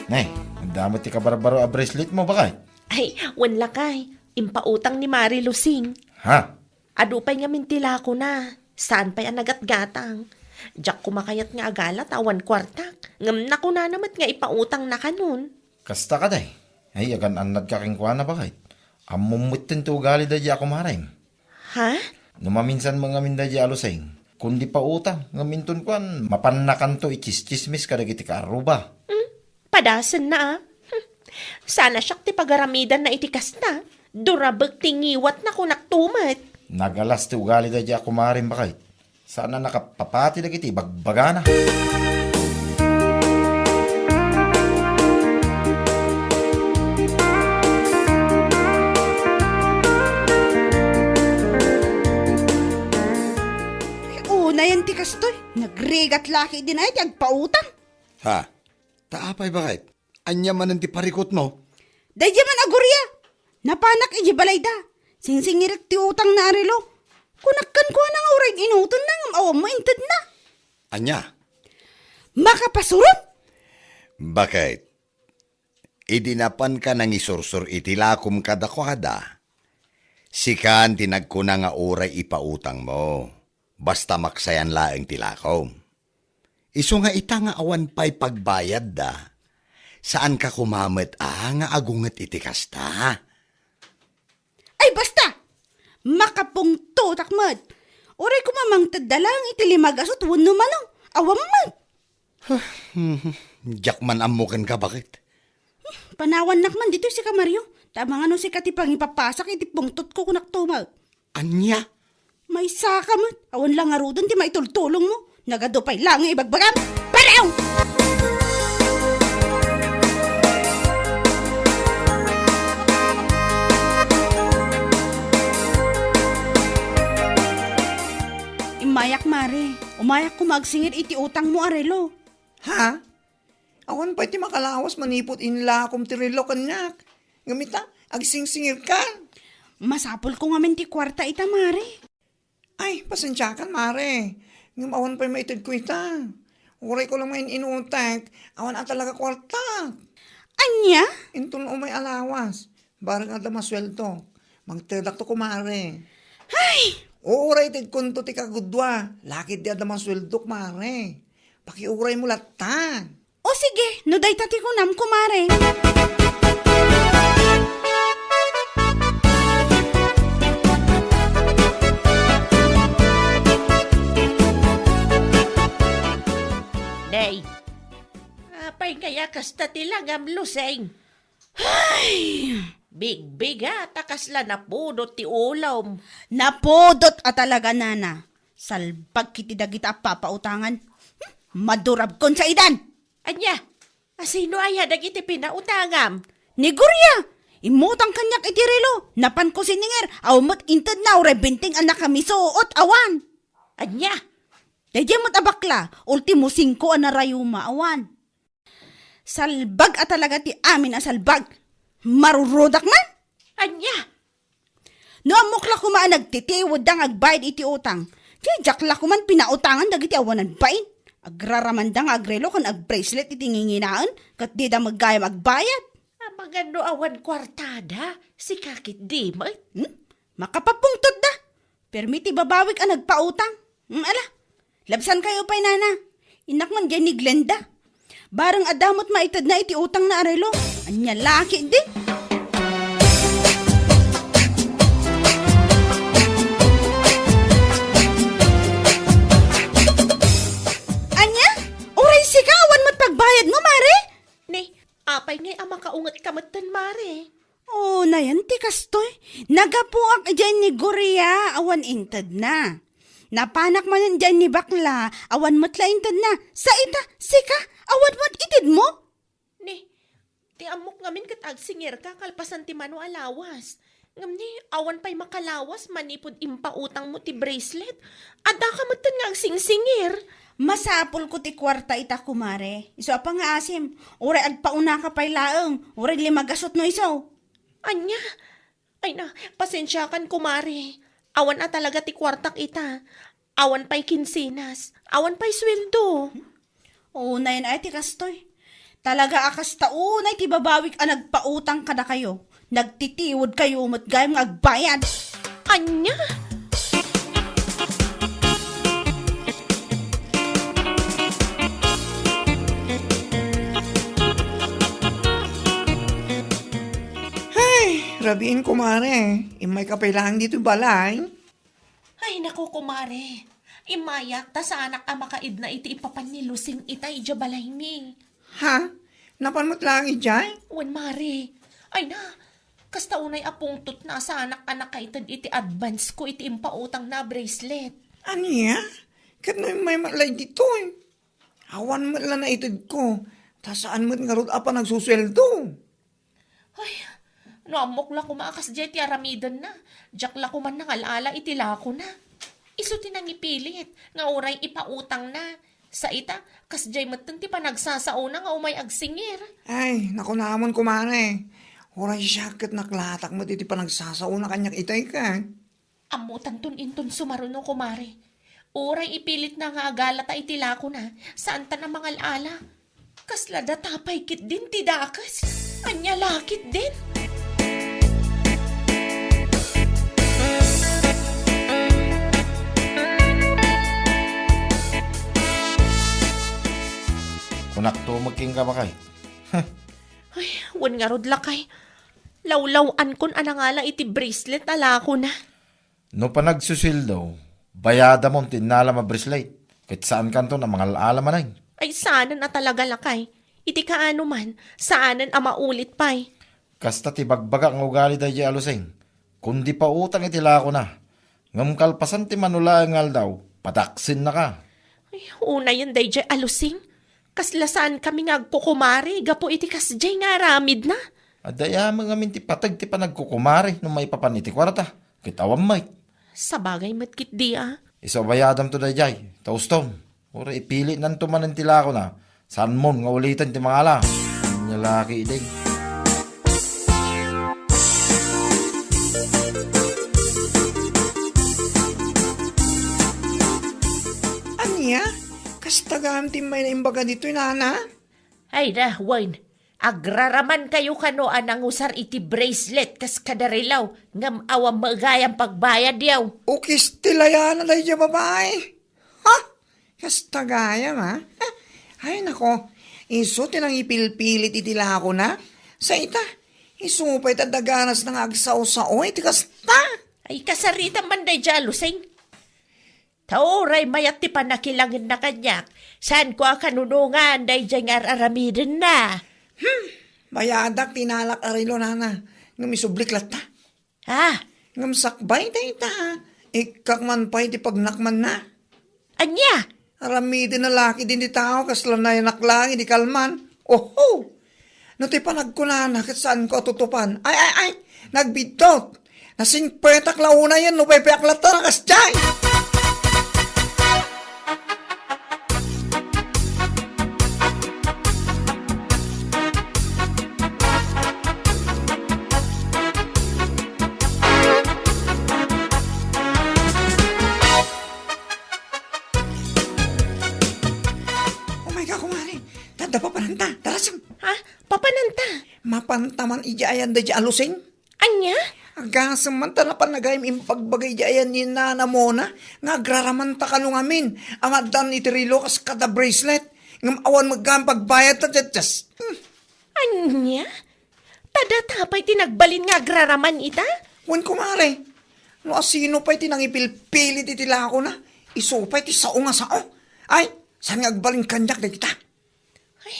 Nay, adda met ti kabarbaro a bracelet mo, baket? Ay, wen lakay. Impautang ni Mare Lusing. Ha? Adu pay ngamin ti lakona. Saan pay a nagatgatang. Diak koma kayat nga agala ta awan kuartak. Ngem nakunana met nga ipautangna kanon. Kasta kadi? Ay, agan-annadka kenkuana, baket. Ammom metten ti ugali daydi a kumarem. Ha? No maminsan met ngamin daydi a Lusing, kundi pautang, ngem inton kuan, mapannakanto ikiskismis kadagiti kaarruba. Hmm? Padasenna, a. Hmm. Saan a siak ti pagaramidanna iti kasta. Durabek ti ngiwatna, kunakto met. Nagalas ti ugali daydi a kumarem, baket. Saan a nakapapati dagiti ibagbagana. Unayen ti kastoy, nagrigat la ketdin ay ti agpautang. Ha? Ta apay, baket? Ania manen ti parikutmo? Daydiay man a Guria. Napanak idiay balayda. Singsingirek ti utangna a relo. Kunak kenkuana nga uray inutonna ngem awan maintedna. Ania? Makapasurot? Baket? Idi napanka nangisursor iti lakom kadakuada, sikan ti nagkuna nga uray ipautangmo. Basta maksayan laeng ti lakom. Isu nga ita nga awan pay pagbayadda, saanka koma met a nga agunget iti kasta. Ay, basta! Makapungtotak met. Uray koma mangtedda laeng iti lima gasut wenno mano. Awan met. Diak man ammo kenka, baket. Panawannak man ditoy sika, Mario. Ta amangan no sika ti pangipapasak iti pungtotko, kunakto met. Ania? Maysaka met. Awan la ngaruden ti maitultulongmo. Nagadu pay laeng nga ibagbagam. Parew! Immayak, Mare. Umayak koma agsingir iti utangmo a relo. Ha? Awan pay ti makalawas manipud inlakom ti relo kaniak. Ngem ita, agsingsingirkan. Masapulko ngamin ti kuarta ita, Mare. Ay, pasensiakan, Mare. Ngem awan pay maitedko ita. Urayko la nga in-inutek, awan a talaga kuartak. Ania? Inton umay a lawas, bareng adda masueldok, mangtedakto, kumare. Ay! Uray itedkonto ti kagudua, laketdi adda masueldok, mare. Pakiuraymo latta. O sige, no dayta ti kunam, kumare. Nay, apay ngay a kasta ti langam, Lusing? Ay! Bigbigat a kasla napudot ti ulom. Napudot a talaga, nana. Salbag kiti dagita a papautangan. Hmm, madurabkon saidan! Ania? A sino aya dagiti pinautangam? Ni Gloria! Immutang kaniak iti relo. Napanko siningir. Awan met intedna, uray benteng a nakamisuot, awan. Ania? Daydiay met a bakla, ultimo singko a narayuma, awan. Salbag a talaga ti amin a salbag. Marurudak man? Ania? No ammok la koma a nagtitiwedda nga agbayad iti utang, diak la koman pinautangan dagiti awanan bain. Agraramanda nga agrelo ken agbracelet iti nginginaen, ket dida met gayam agbayad. Amangan no awan kuartada, sika ketdi met. Hmm? Makapapungtotda. Permi ti babawik a nagpautang. Hmm, ala, labsankayo pay, nana. Innak man diay ni Glenda. Bareng adda met maitedna iti utangna a relo. Ania la ketdi? Ania? Uray sika, awan met pagbayadmo, mare? Ni, apay ngay a makaungetka metten, mare? O, nayan ti kastoy. Nagapuak idiay ni Gloria, awan intedna. Napanak manen idiay ni bakla, awan met la intedna. Sa ita, sika, awan met itedmo? Ni, ti ammok ngamin ket agsingirka kalpasan ti mano a lawas. Ngem ni, awan pay makalawas manipud impautangmo ti bracelet. Addaka metten nga agsingsingir. Masapulko ti kuarta ita, kumare. Isu a pangngaasim, uray agpaunaka pay laeng, uray lima gasut no isu. Ania? Ay na, pasensiakan, kumare. Awan a talaga ti kuartak ita. Awan pay kinsenas. Awan pay sueldo. Unayen ay ti kastoy. Talaga a kasta unay ti babawik a nagpautang kadakayo. Nagtitiudkayo met gayam nga agbayad. Ania? Hay, rabiin, kumare. Immayka pay laeng ditoy balay. Ay, naku, kumare. Immayak, ta saanak a makaidna iti ipapan ni Lusing itay idiay balaymi. Ha? Napan met laeng idiay? Wen, mare. Ay na, kasta unay a pungtotna, saanak a nakaited iti advance ko iti impautangna a bracelet. Ania? Ket no immay met la ditoy? Awan met la naitedko, ta saan met ngarud a panagsusueldo. Ay, no ammok la koma a kasdiay ti aramidenna, diak la koma nangal-ala iti lakona. Isu ti nangipilit nga uray ipautangna. Sa ita, kasdiay metten ti panagsasaona nga umay agsingir. Ay, nakunamon, kumare. Uray siak ket naklatak met iti panagsasaona kaniak itay ket. Ammotanton inton sumaruno, kumare. Uray ipilitna nga agalata iti lakona, saantan a mangal-ala. Kasla data pay ketdin ti dakes. Ania la ketdin? Kunakto met kenka, baket. Ay, wen ngarud, lakay. Lawlaw-ankon a nangala iti bracelet a lakona. No panagsusueldo, bayadamon ti innalam a bracelet, ket saankanton a mangal-ala manen. Ay, saanen a talaga, lakay. Iti kaano man, saanen a maulit pay. Kasta ti bagbagak nga ugali daydiay a Lusing. Kundi pautang iti lakona. Ngem kalpasan ti manulaeng nga aldaw, padaksennaka. Ay, unayen daydiay a Lusing. Kasla saankami nga agkukumare gapu iti kasdiay nga aramidna. Adda ngamin ti pateg ti panagkukumare no maipapan iti kuarta, ket awan met. Sabagay met ketdi a. Isu a bayadamto daydiay, ta ustom. Uray ipilitnanto manen ti lakona, saanmon nga uliten ti mangala. Ania la ketdin? Ania? Kasta gayam ti immayna imbaga ditoy, nana? Ay da, wen, agraramankayo kano a nangusar iti bracelet kas kada relo, ngem awan met gayam pagbayadyo. Ukis ti layana daydiay a babai. Ha? Kasta gayam, a? Ay, nako. Isu ti nangipilpilit iti lakona. Sa ita, isu pay ta daganasna nga agsao-sao iti kasta. Ay, kasaritam man daydiay a Lusing. Ta uray mayat ti pannakilangenna kaniak, saanko a kanunongan daydiay nga ar-aramidenna. Hmm, bayadak ti inalak a relo, nana, ngem isublik latta. Ah. Ngem sakbay dayta, ikkak man pay ti pagnakmanna. Ania? Aramidenna la ketdin ti tao kasla nayanak laeng idi kalman. Oho! No ti panagkunana ket saanko a tutupan. Ay, ay, ay! Nagbiddut! Nasingpetak la unayen no paypayak latta a kasdiay! Oh my God, kumare! Tadda papananta! Darasem! Ha? Papananta? Mapanta man idiay ayan daydiay a Lusing? Ania? Agasem man ta napan gayam impagbaga idiay ayan ni Nana Mona nga agraramanta kano ngamin a maaddan iti relo kas kada bracelet. Ngem awan met gayam pagbayadta, just, just. Hmm. Ania? Ta data pay ti nagbalin nga agraraman ita? Wen, kumare. No asino pay ti nangipilpilit iti lakona, isu pay ti sao nga sao. Ay, saan nga agbalin kaniak dagita? Ay,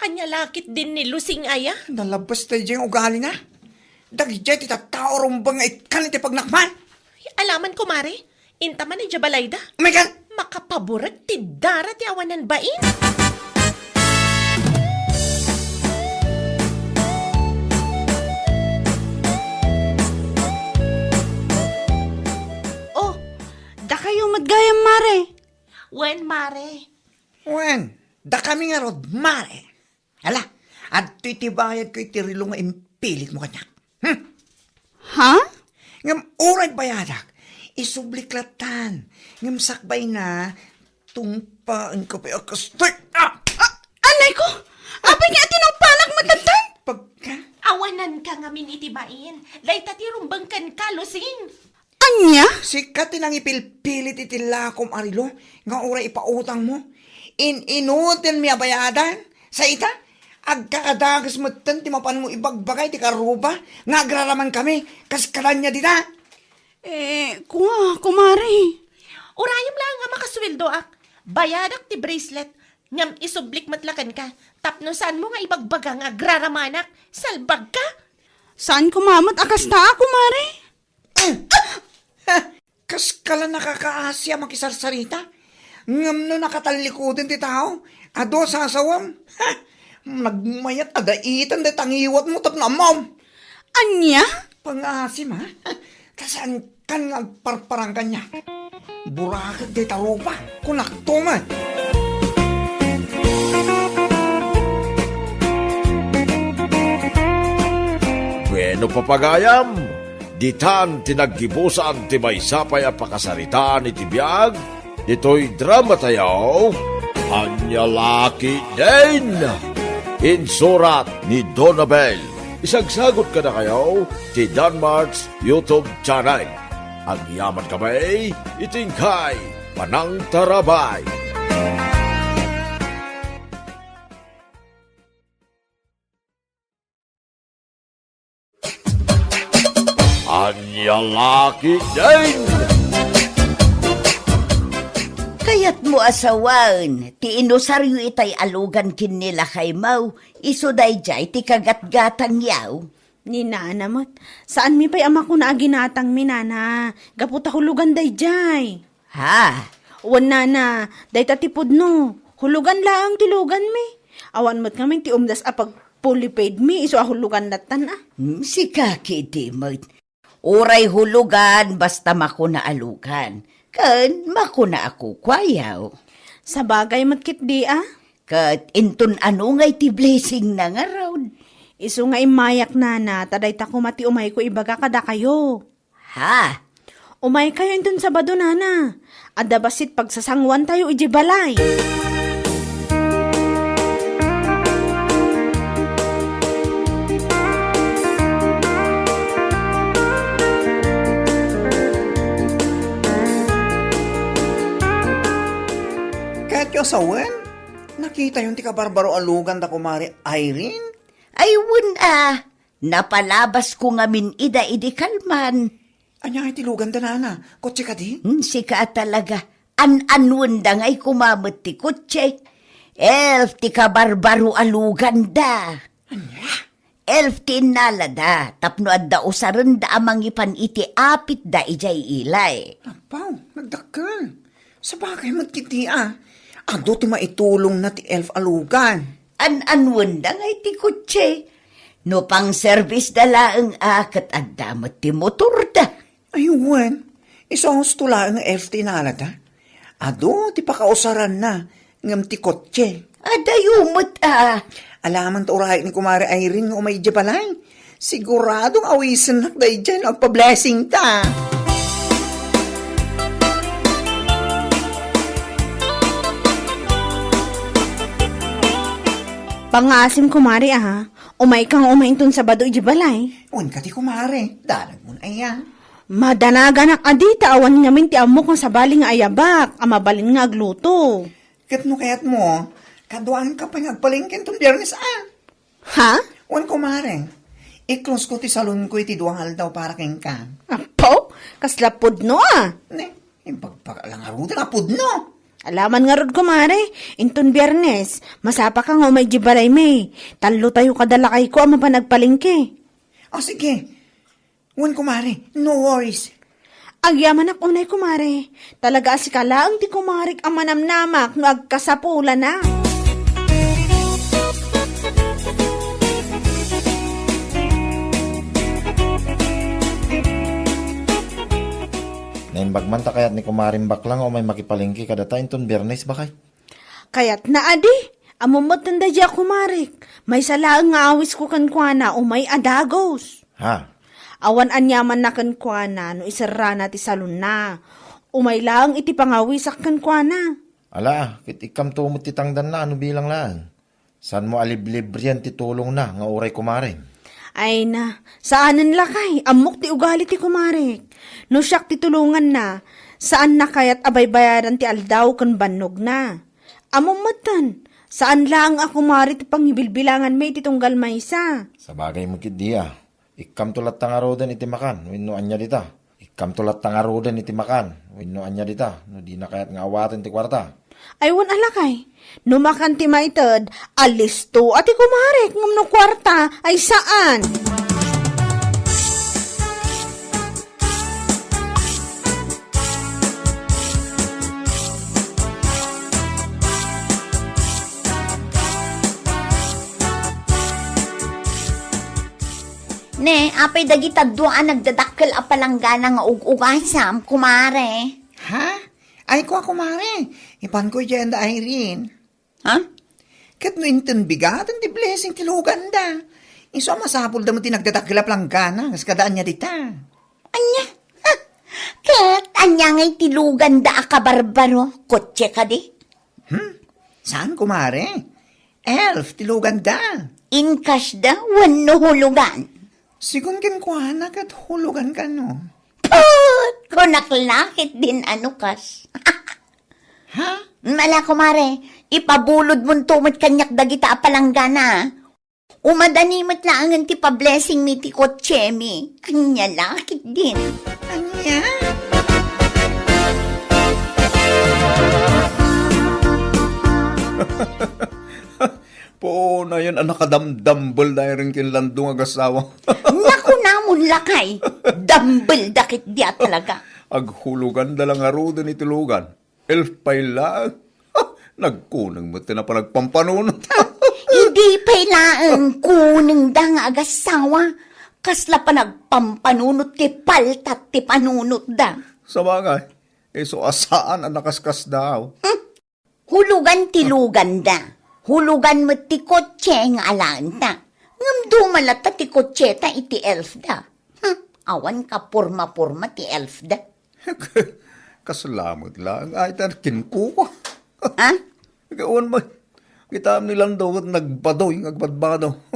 ania la ketdin ni Lusing aya? Nalabes daydiay nga ugalina. Dagiti tattao rumbeng nga ikkan iti pagnakman. Ay, alaman, kumare. Inta man idiay balayda. Oh my God! Makapaburek ti dara ti awanan bain. Oh, dakayo met gayam, mare. Wen, mare. Wen, dakami ngarud, mare. Ala, adtoy ti bayadko iti relo nga impilitmo kaniak. Hmm? Ha? Ngem uray bayadak, isublik lattan. Ngem sakbayna, tungpaenko pay a kastoy. Ah! Ah! Anay ko! Apay nga tinungpanak met lattan? Pagka? Awananka ngamin iti Ibain, dayta ti rumbeng kenka, Lucing. Ania? Sika ti nangipilpilit iti lakom a relo nga uray ipautangmo. In-inutilmi a bayadan. Sa ita, agkakadages metten ti mapanmo ibagbaga iti karuba nga agraramankami kas kadanya dita. Eh, kua, kumare. Urayem laeng a makasueldoak. Bayadak ti bracelet. Ngem isublik met la kenka. Tapno saanmo nga ibagbaga nga agraramanak. Salbagka. Saan koma met a kasta, kumare? Kaskala nakakaasi a makisarsarita. Ngem no nakatallikudan ti tao, adu a sasawem. Ha! Nagmayat a daitan dayta ngiwatmo tapno ammom. Ania? Pangaasim, ha? Ta saankan nga agparparangkan niya. Burakek dayta rupa, kunakto met. Bueno, papagayam, ditan ti naggibusan ti maysa pay a pakasaritaan iti biag ditoy dramatayo, Ania La Ketdin. Insurat ni Donabel. Isagsagut kadakayo ti Danmart's YouTube channel. Agyaman kami iti inkay panangtarabay. Ania La Ketdin! Kayatmo a sawen ti inusaryo itay a lugan ken ni lakaymo, isu daydiay ti kagatgatangyo. Ni nana met, saanmi pay a makuna a ginatangmi, nana, gapu ta hulugan daydiay. Ha? Wen, nana, dayta ti pudno. Hulugan laeng ti luganmi. Awan met ngamin ti umdas a pag-fully paid mi, isu a hulugan lattan, a. Hmm, sika ketdi met. Uray hulugan, basta makuna a lugan. Ken makuna a kukuayo. Sabagay met ketdi, a. Ket inton ano ngay ti blessing na ngarud? Isu nga immayak, nana, ta dayta koma ti umayko ibaga kadakayo. Ha? Umaykayo inton Sabado, nana. Adda bassit pagsasanguantayo idiay balay. Kayatyo a sawen, nakitayon ti kabarbaro a lugan da Kumare Irene? Ay, wen a. Napalabasko ngamin ida idi kalman. Ania ngay ti luganda, nana? Kotse kadi? Hmm, sika a talaga. An-anwenda ngay koma met ti kotse. Elf ti kabarbaro a luganda. Ania? Elf ti innalada tapno adda usarenda a mangipan iti apitda idiay ilay. Apaw, nagdakkel. Sabagay met ketdi a. Adu ti maitulongna ti elf a lugan. An-anwenda ngay ti kotse. No pangserbisda laeng a, ket adda met ti motorda. Ay, wen, isu a husto laeng nga elf ti innalada. Adu ti pakausaranna, ngem ti kotse. Adayo met a. Alaman ta urayek ni Kumare Irene nga umay idiay balay. Siguradong awisennak daydiay no agpa-blessing ta. Pangaasim, kumare, a. Umayka nga umay inton Sabado idiay balay. Wen kadi, kumare, danagmon aya. Madanaganak a dita, awan ngamin ti ammok nga sabali nga ayabak a mabalin nga agluto. Ket no kayatmo, kaduaanka pay nga agpalengke inton Biernes a. Ha? Wen, kumare, i-close-ko ti salonko iti dua nga aldaw para kenka. Apo, kasla pudno a. Ne, impagpagala ngaruden a pudno. Alaman ngarud, kumare, inton Biernes, masapaka nga umay idiay balaymi. Tallotayo kada lakayko a mapan agpalengke. O, sige. Wen, kumare, no worries. Agyamanak unay, kumare. Talaga a sika laeng ti kumarek a manamnamak no agkasapulana. Naimbag man ta kayat ni Kumareng Bakla nga umay makipalengke kadata inton Biernes, bakay? Kayatna a di. Ammom met daydiay a kumarek. Maysa laeng nga awisko kenkuana, umay a dagus. Ha? Awan aniamanna kenkuana no iserrana ti salonna. Umay laeng iti pangawisak kenkuana. Ala, ket ikkamto met ti tangdanna a no bilang laeng. Saanmo a liblibrian ti tulongna nga uray kumare? Ay na, saanen lakay, ammok ti ugali ti kumarek. No siak ti tulonganna, saanna kayat a baybayadan ti aldaw ken bannogna. Ammom metten, saan laeng a kumare ti pangibilbilanganmi iti tunggal maysa. Sabagay met ketdi a. Ikkamto latta ngaruden iti makan, wenno ania dita? Ikkamto latta ngaruden iti makan, wenno ania dita, no dina kayat nga awaten ti kuarta? Ay, wen a lakay, no makan ti maited, alisto a ti kumarek, ngem no kuarta, ay saan. Ne, apay dagita dua a nagdadakkel a palanggana nga ug-ugasam, kumare? Ha? Ay, kua, kumare. Ipanko idiay anda Irene. Ha? Ket no inton bigaten ti blessing ti luganda, isu a masapulda met ti nagdadakkel a palanggana, kas kada ania dita. Ania? Ha? Ket ania ngay ti luganda a kabarbaro? Kotse kadi? Hmm? Saan, kumare? Elf ti luganda. In cash da wenno hulugan? Sigun kenkuana ket hulugan kano. Put! Kunak la ketdin a no cash. Ha? Ala, kumare, ipabulodmonto met kaniak dagita a palanggana. Umadani met laengen ti pablessingmi ti kotsemi. Ania la ketdin? Ania? Puonayen a nakadamdambel da iren ken Lando nga agassawa. Nakunamon lakay, dambel da ketdi a talaga. Aghuloganda la ngaruden iti lugan. Elf pay laeng. Ha! Nagkuneng met ti napan agpampanunot. Idi pay laeng kunengda nga agassawa, kasla panagpampanunot ti paltat ti panunotda. Sabagay, isu a saan a nakaskasdaaw. Hmm? Hulugan ti luganda. Hulugan met ti kotse nga alaenta. Ngem duma latta ti kotseta iti elfda. Hmm, awan kaporma-porma ti elfda. Kasla met laeng ay ta kinkuko. Ha? Awan met. Kitaem ni Lando ket nagbadoy nga agbadbado.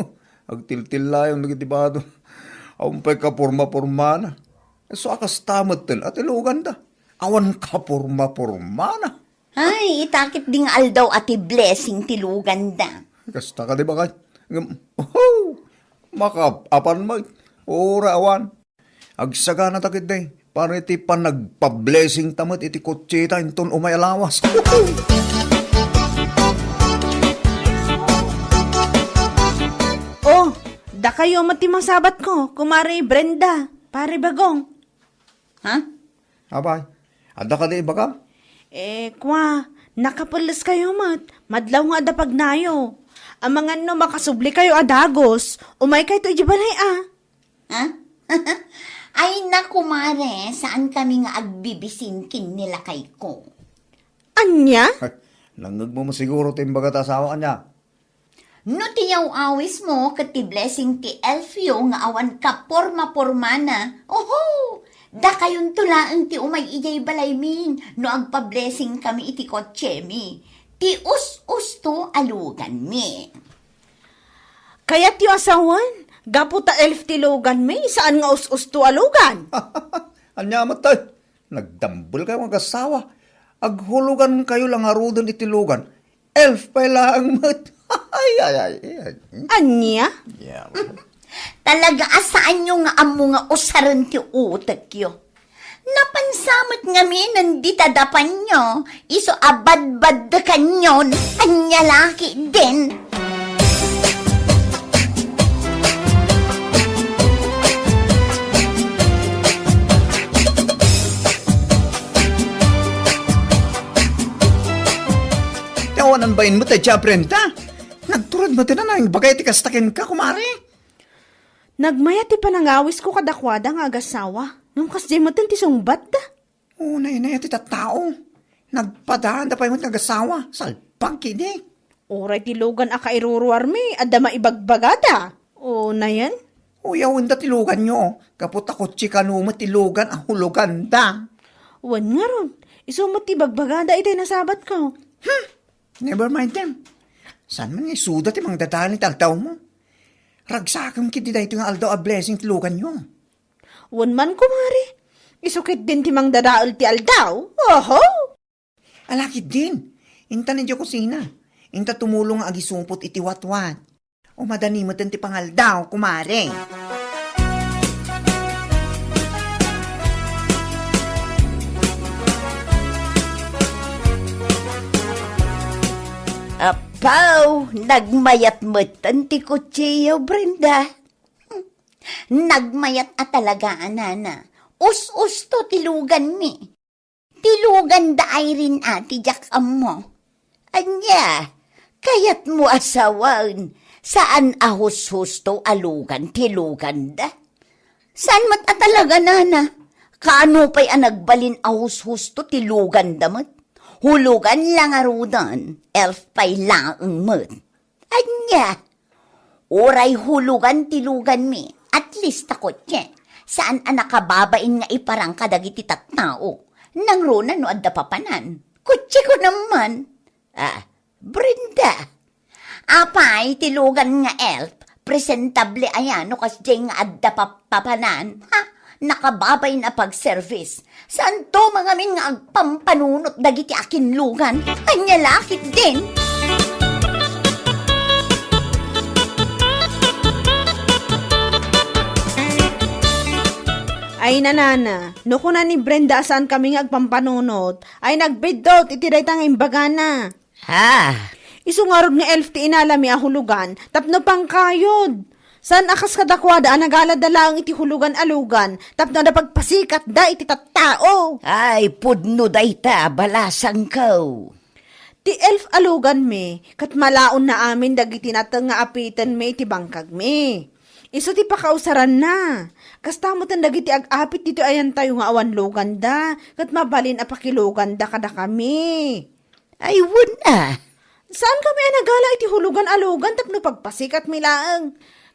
Agtiltillayon dagiti bado. Awan pay kaporma-pormana. Isu a kasta metten a ti luganda. Awan kaporma-pormana. Ay, ita ketdi nga aldaw a ti blessing ti luganda. Kasta kadi bakay? Ngem, oho! Makaap-apan met. Uray awan. Agsaganata ketdi para iti panagpa-blessingta met iti kotseta inton umay a lawas. Oh, dakayo met ti masabatko, Kumare Brenda, Pare Bagong. Ha? Apay, adda kadi ibagam? Eh, kua, nakapelleskayo met, madlaw nga adda pagnayo. Amangan no makasublikayo a dagus, umaykayto idiay balay a. Ha? Ay, naku, Mare, saan kami nga agbibisin ken ni lakayko. Ania? Nangngegmo met siguro ti imbaga ta asawa, ania? No ti yaw-awismo ket ti blessing ti elfyo nga awan kaporma-pormana, oho! Dakayonto laeng ti umay idiay balaymi no agpa-blessing kami iti kotsemi. Ti us-usto a luganmi. Kayatyo a sawen, gapu ta elf ti luganmi, saan nga us-usto a lugan? Ania met, tay? Nagdambelkayo nga agassawa. Aghulugankayo la ngaruden iti lugan. Elf pay laeng met. Ay, ay, ay, ay. Ania? Yeah. Talaga a saanyo nga ammo nga usaren ti utekyo. Napansa met ngamin dita dapanyo, isu a badbaddekanyon, ania la ketdin. Ti awanan bain met, Tia Brenda. Nagturod met ti naimbagay ti kasta kenka, kumare. Nagmayat ti panangawisko kadakuada nga agassawa, ngem kasdiay metten ti sungbatda. Unay-unay ti tattao. Nagpadaanda pay met nga agassawa, salbag ketdi. Uray ti lugan a kairuruarmi, adda maibagbagada. Unayen? Uyawenda ti luganyo, gapu ta kotse kano met ti lugan a huloganda. Wen ngarud, isu met ti ibagbagada itay nasabatko. Hmm, never mind them. Saan man nga isuda ti mangdadalan iti aldaw mo? Ragsakem ketdi daytoy nga aldaw a blessing ti luganyo. Wen man, kumare. Isu ketdin ti mangdadael ti aldaw. Oho! Ala ketdin, inta idiay kusina. Inta tumulong nga agisupot iti watwat. O madani met ti pangaldaw, kumare. Apaw, nagmayat met ti kutsiyo, Brenda. Nagmayat a talaga, nana. Us-usto ti luganmi. Ti luganda, Irene, a, ti diak ammo. Ania, kayatmo a sawen, saan a hushusto a lugan ti luganda? Saan met a talaga, nana? Kaano pay a nagbalin a hushusto ti luganda met? Hulugan la ngaruden, elf pay laeng met. Ania? Uray hulugan ti luganmi, at least ta kutse. Saan a nakababain nga iparang kadagiti tattao. Nangruna no adda papanan. Kutseko naman. Ah, Brenda. Apay ti lugan nga elf, presentable aya no kasdiay nga adda pa-, papanan? Ha? Nakababain a pagservice. Saanto mangamin nga agpampanunot dagiti akinlugan? Ania la ketdin? Ay, nanana, no kuna ni Brenda a saankami nga agpampanunot, ay nagbiddut iti dayta nga imbagana. Ha? Isu ngarud nga elf ti inalami a hulugan tapno pangkayod. Saan a kas kadakuada a nagalada laeng iti hulugan a lugan tapno adda pagpasikatda iti tattao. Ay, pudno dayta, balasangko. Ti elf a luganmi, ket malaonna amin dagiti nateng nga apitenmi iti bangkagmi. Isu ti pakausaranna. Kasta metten dagiti ag-apit ditoy ayantayo nga awan luganda, ket mabalin a pakiluganda kadakami. Ay, wen a. Saankami a nagala iti hulugan a lugan tapno pagpasikatmi laeng.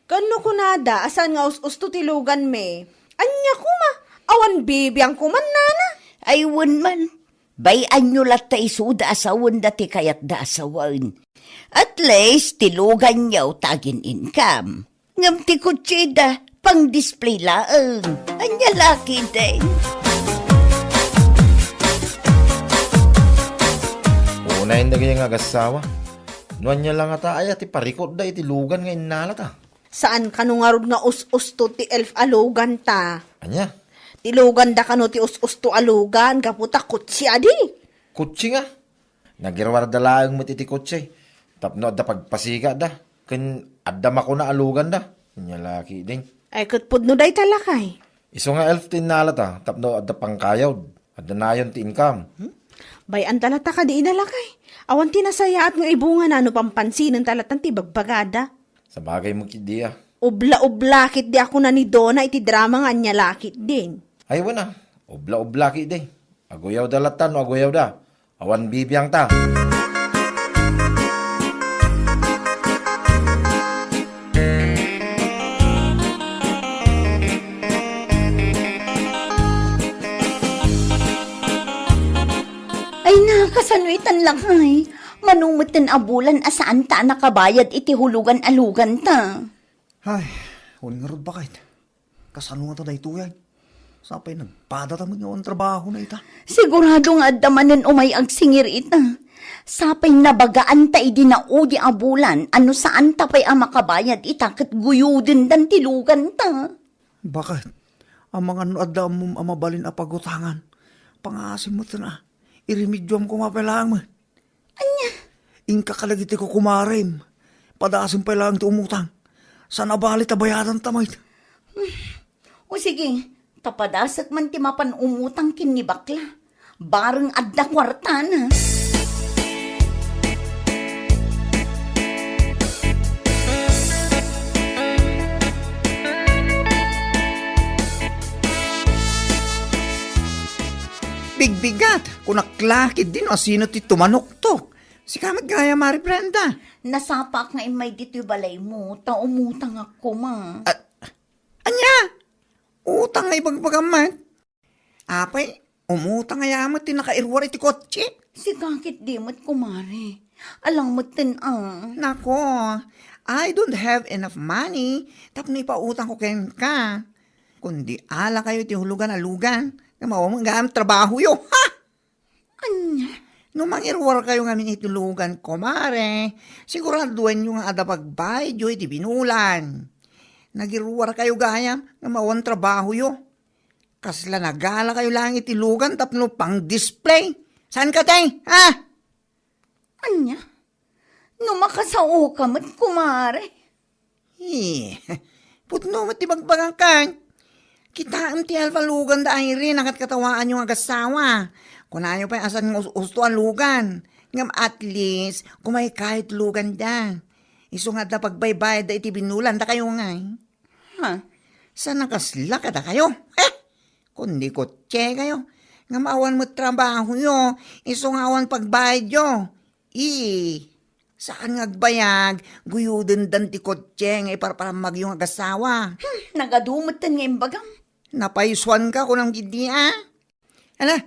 Ken no kunada a saan nga us-usto ti luganmi, ania koma? Awan bibiang koman, nana? Ay, wen man. Bay-anyo latta isuda a sawenda ti kayatda a sawen. At least, ti luganyo ta agin-income. Ngem ti kutsida, pang-display laeng. Ania la ketdin? Unayen dagiti nga agassawa. No ania la ngata aya ti parikutda iti lugan nga innalata? Saan kano ngarud nga us-usto ti elf a luganta? Ania? Ti luganda kano ti us-usto a lugan, gapu ta kutsi adi. Kutsi nga? Nagiruarda laeng met iti kutsi tapno adda pagpasikatda ken adda makuna a luganda. Ania la ketdin? Ay, ket pudno dayta, lakay. Isu nga elf ti innalata tapno adda pangkayod, adda nayon ti income. Hmm? Bay-anta latta kadi ida, lakay? Awan ti nasayaat nga ibungana no pampansinenta latta ti ibagbagada. Sabagay met ketdi a. Ubla-ubla ketdi a kuna ni Dona iti drama nga ania la ketdin. Ay, wen a. Ubla-ubla ketdi. Aguyawda latta no aguyawda. Awan bibiangta. Ay na, kasano itan, lakay? Mano metten a bulan a saanta a nakabayad iti hulugan a luganta? Ay, wen ngarud, baket. Kasano ngata daytoy ay? Sapay nagpadata met nga awan trabahona ita. Sigurado nga adda manen umay agsingir ita. Sapay nabagaanta idi naudi a bulan a no saanta pay a makabayad ita ket guyodendan ti luganta. Baket, amangan no adda ammom a mabalin a pagutangan, pangaasim metten a. Iremedioam koma pay laeng met. Ania? Inka kadagiti kukumarem. Padasem pay laeng ti umutang. Saan a bali ta bayadanta met. O sige, ta padasek man ti mapan umutang ken ni bakla. Bareng adda kuartana. Bigbigat, kunak la ketdi no asino ti tumanuktok. Sika met gayam, Mari Brenda. Nasapaak nga immay ditoy balaymo, ta umutangak koma. A-, ania? Utang nga ibagbagam met? Apay, umutang aya met ti nakairuar iti kotse? Sika ketdi met, kumare. Alang metten a. Nako, I don't have enough money tapno ipautangko kenka. Kundi ala kayo iti hulugan a lugan, nga maawat gayam trabahoyo. Ha? Ania? No mangiruar kayo ngamin iti lugan, kumare, siguraduenyo nga adda pagbayadyo iti binulan. Nagiruar kayo gayam nga maawat trabahoyo. Kasla nagala kayo lang iti lugan tapno pang-display. Saan ka, tay? Ha? Ania? No makasaoka met, kumare. Eh, pudno met ti bagbagak. Kitaem ti alfa lugan da Irene a ket katawaanyo nga agassawa. Kunayo pay a saan nga us-usto a lugan. Ngem at least, kumaykayo ti luganda. Isu nga adda pagbaybayadda iti binulan, dakayo ngay. Ha? Saan a kasla kadakayo? Eh, kundi kotse kayo. Ngem awan met trabahoyo, isu nga awan pagbayadyo. Ii, saan nga agbayag, guyodendan ti kotse nga iparparammagyo nga agassawa. Hmm, nagadu metten nga imbagam. Napaysuanka, kunam ketdi, a? Ala,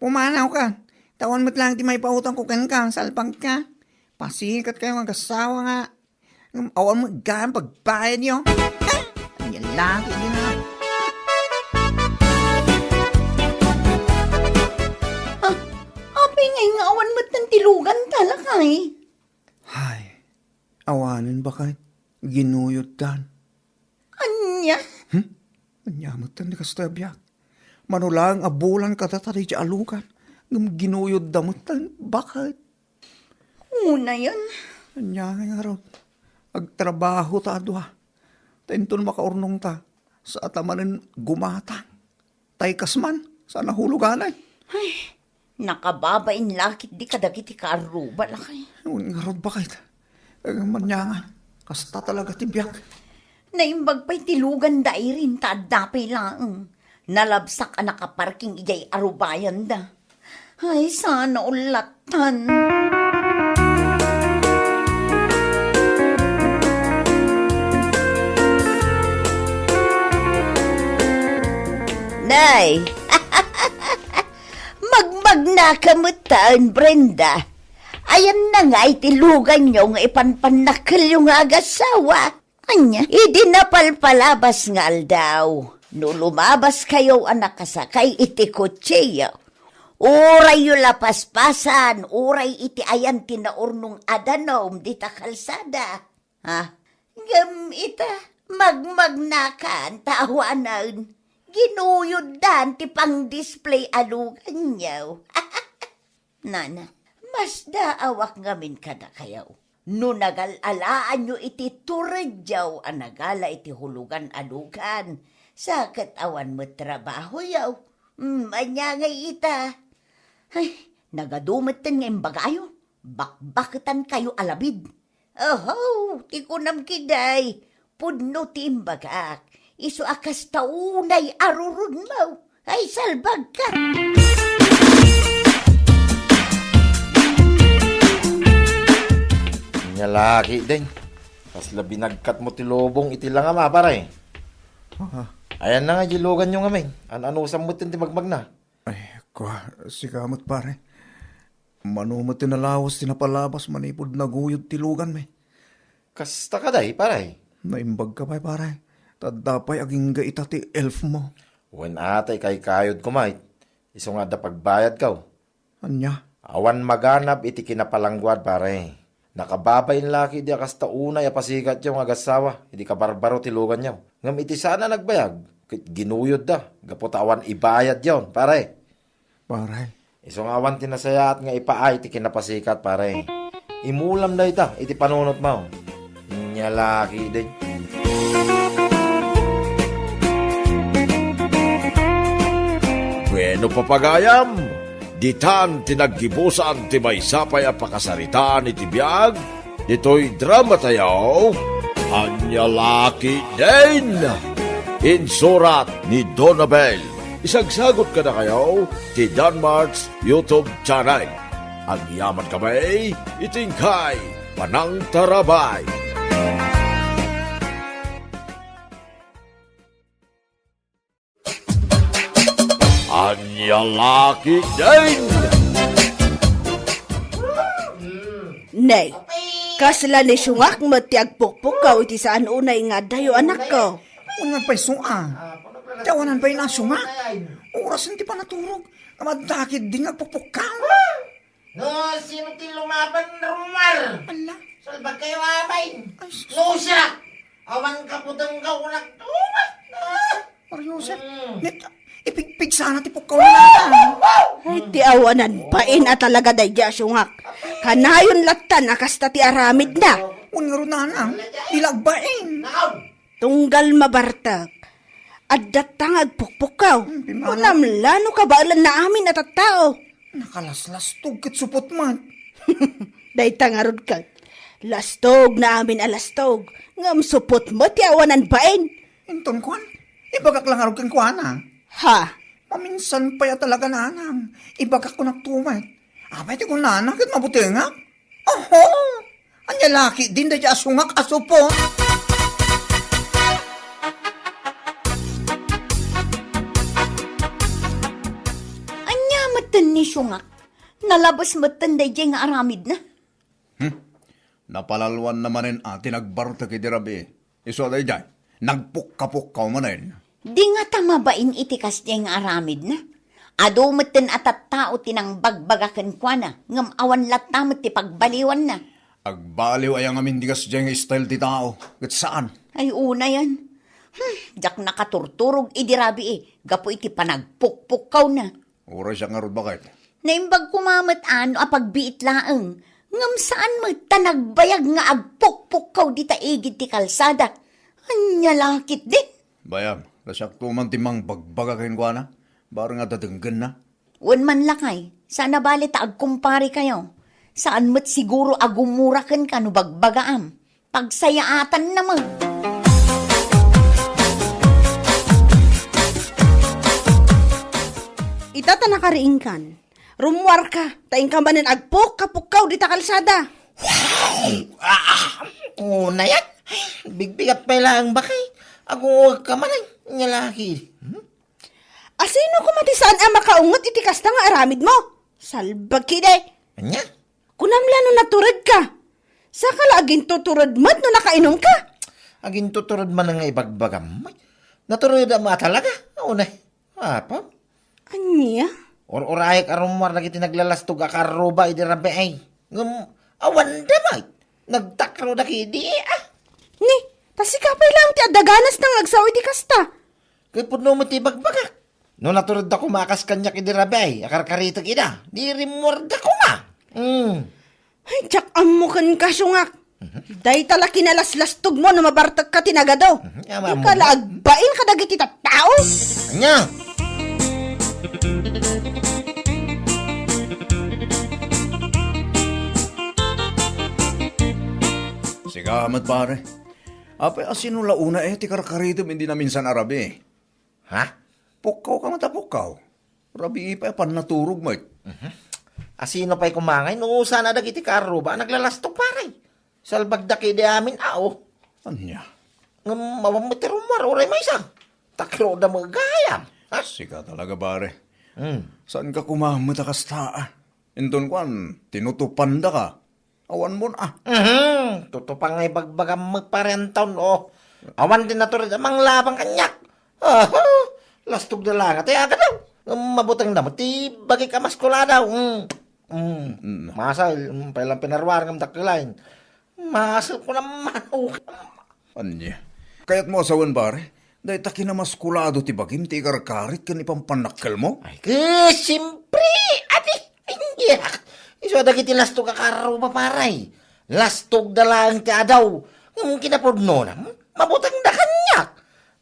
pumanawka. Ta awan met lang ti maipautangko kenka, salpagka. Pasikat kayo nga agassawa nga. Ngem awan met gayam pagbayadyo. Ania la ketdi na. Ah, apay ngay nga awan metten ti luganta, lakay? Hay, awanen, baket. Ginuyoddan. Ania? Hmm? Ania metten ti kastoy a biag? Mano laeng a bulan kadata daydiay a lugan, ngem ginuyodda metten, baket. Unayen. Ania ngay ngarud? Agtrabaho ta a dua. Ta inton makaurnongta, saan ta manen gumatang. Tay kas man, saan a huluganay. Ay, nakababain la ketdi kadagiti kaarruba, lakay. Wen ngarud, baket. Ngem ania nga, kasta talaga ti biag. Naimbag pay ti luganda Irene ta adda pay laeng. Nalabsak a nakaparking idiay arubayanda. Ay, saan a ullatan. Nay, magmagnaka metten, Brenda. Ayanna ngay ti luganyo nga ipanpannakkelyo nga agassawa? Ania? Idi napalpalabas nga aldaw, no lumabaskayo a nakasakay iti kotsiyo, urayyo la paspasan, uray iti ayan ti naurnong a danum dita kalsada. Ha? Ngem ita, magmagnakan ta awanen, ginuyoddan ti pang-display a luganyo. Nana, masdaawak ngamin kadakayo. No nagal-alaanyo iti turedyo a nagala iti hulugan a lugan, sa ket awan met trabahoyo. Mm, ania ngay ita? Ay, nagadu metten nga imbagayo. Bakbaketankayo a labid. Oho, ti kunam ketdi, pudno ti imbagak. Isu a kasta unay a rurudmo. Ay, salbagka! Ania la ketdin. Kasla binagkatmo ti lubong iti langam, a, pare. Ah. Ayanna nga di luganyo ngamin. An-anusam metten ti magmagna. Ay, kua, sika met, pare. Mano met ti nalawas ti napalabas manipud naguyod ti luganmi? Kasta kadi, pare? Naimbagka pay, pare. Ta adda pay agingga ita ti elfmo. Wen a, ta ikaykayod koma, isu nga adda pagbayadko. Ania? Awan maganab iti kinapalangguad, pare. Nakababain la ketdi a kasta unay a pasikatyo nga agassawa idi kabarbaro ti luganyo. Ngem iti saan a nagbayag, ket ginuyodda gapu ta awan ibayadyon, pare. Pare. Isu nga awan ti nasayaat nga ipaay ti kinapasikat, pare. Imulam dayta iti panunotmo. Ania la ketdin. Bueno, papagayam, ditan ti naggibusan ti maysa pay a pakasaritaan iti biag ditoy dramatayo, Ania la ketdin. Insurat ni Donabel. Isagsagut kadakayo ti Danmart's YouTube channel. Agyamankami iti inkay panangtarabay. Ania la ketdin. Nay, Kasla ni Siungak met ti agpukpukkaw iti saan unay nga addayo, anakko. Unay pay Siungak. Ti awanan pay na Siungak. Orasen ti panaturog. Amadda ketdi nga agpukpukkaw. No, sino ti lumaban, Rumar? Ala. Salbag kayo, amay. Ay, sus. No, siya. Awan kaputeng ka, unak tumat. Ah. Mario Joseph, Mm. net, ipigpig sana ti pukkaw na. Ay, ti awanan bain a talaga daydi a Siungak. Kanayon latta a kasta ti aramidna. Wen ngarud, nanang, di la agbain. Tunggal mabartek. Addatta nga agpukpukkaw. Hmm, pimala. Kunam la no kabaelanna amin a tattao. Nakalaslastog ket supot met. Dayta ngarud ket. Lastog na amin a lastog. Ngem supot met ti awanan bain. Inton kuan, ibagak la ngarud kenkuana. Ha? Maminsan pay a talaga, nanang. Ibagak kunak tumet. Apay ti kunana ket mabutengak? Oho! Ania la ketdin daydi a Siungak a supot? Ania metten ni Siungak? Nalabes metten daydi nga aramidna? Hmm? Napalalwanna manen a ti nagbartek idi rabii. Isu a daydiay, nagpukkapukkaw manen. Di ngata mabain iti kasdiay nga aramidna. Adu metten a tattao ti nangbagbaga kenkuana, ngem awan latta met ti pagbaliwanna. Agbaliw aya ngamin ti kasdiay nga style ti tao, ket saan? Ay, unayan. Hmm, diak nakaturturog idi rabii gapu iti panagpukpukkawna. Uray siak ngarud, baket. Naimbag koma met a no a pagbiit laeng, ngem saan met ta nagbayag nga agpukpukkaw dita igid ti kalsada. Ania la ketdin? Bayam, ta siakto man ti mangbagbaga kenkuana, bareng a denggenna. Wen man lakay, saan a bale ta agkumpare kayo. Saan met siguro a gumura kenka no bagbagaam. Pagsayaatanna met. Ita ta nakariingkan. Rummuarka, ta inka manen agpukkapukkaw dita kalsada. Ah, ah, unayan. Bigbigat pay laeng, baket. Agungoek ka manen, ania la ketdi. Hmm? Asino koma ti saan a makaunget iti kasta nga aramidmo? Salbag ketdi. Ania? Kunam la no naturedka. Saka la agintutured met no nakainumka. Agintutured man nga ibagbagam. Naturedam a talaga. Unay. Apa? Ania? Ur-urayek a rummuar dagiti naglalastog a karruba idi rabii. Ngem awan da met. Nagtakroda ketdi, ah. Ni, ta sika pay laeng ti adda ganas nga agsao iti kasta. Ket pudno met ti ibagbagak. No naturedda koma a kas kaniak idi rabii, akarkaritek ida, di rimmuarda koma. Hmm. Ay, diak ammo kenka, Siungak. Mhm. Dayta la kinalaslastogmo no mabartekka ti nagadu. Mhm. Ania, inka la agbain kadagiti tattao. Ania? Sika met, pare. Apay, asino la unay ti karkaritem idi naminsan a rabii? Ha? Pukkaw ka met a pukkaw. Rabii pay a pannaturog met. Mhm. Asino pay koma ngay no saan a dagiti kaarruba a naglalastog, pare? Salbagda ketdi amin, a, o. Ania? Ngem awan met ti rummuar, uray maysa. Takroda met gayam. Ha? Sika talaga, pare. Hmm. Saanka koma met a kasta, a? Inton kuan, tinutupandaka. Awan mon, a. Mhm. Tutupan nga ibagbagam met, pare Anton, o. Awan ti natured a manglabang kaniak. Aha. Lastogda la nga ti agadaw. Ngem mabutengda met ti bagik a maskuladaw. Mm. Mm. Mm. Masay, mm, pay lang pinaruar ngem dakkel laeng. Masay ko naman, o. Ania? Kayatmo a sawen, pare? Dayta kinamaskulado ti bagim ti ikarkarit ken ipampannakkelmo? Ay, ket siempre, adi, ania? Isu a dagiti lastog a karruba, pare. Lastogda laeng ti adaw. Ngem kinapudnona, mabutengda kaniak.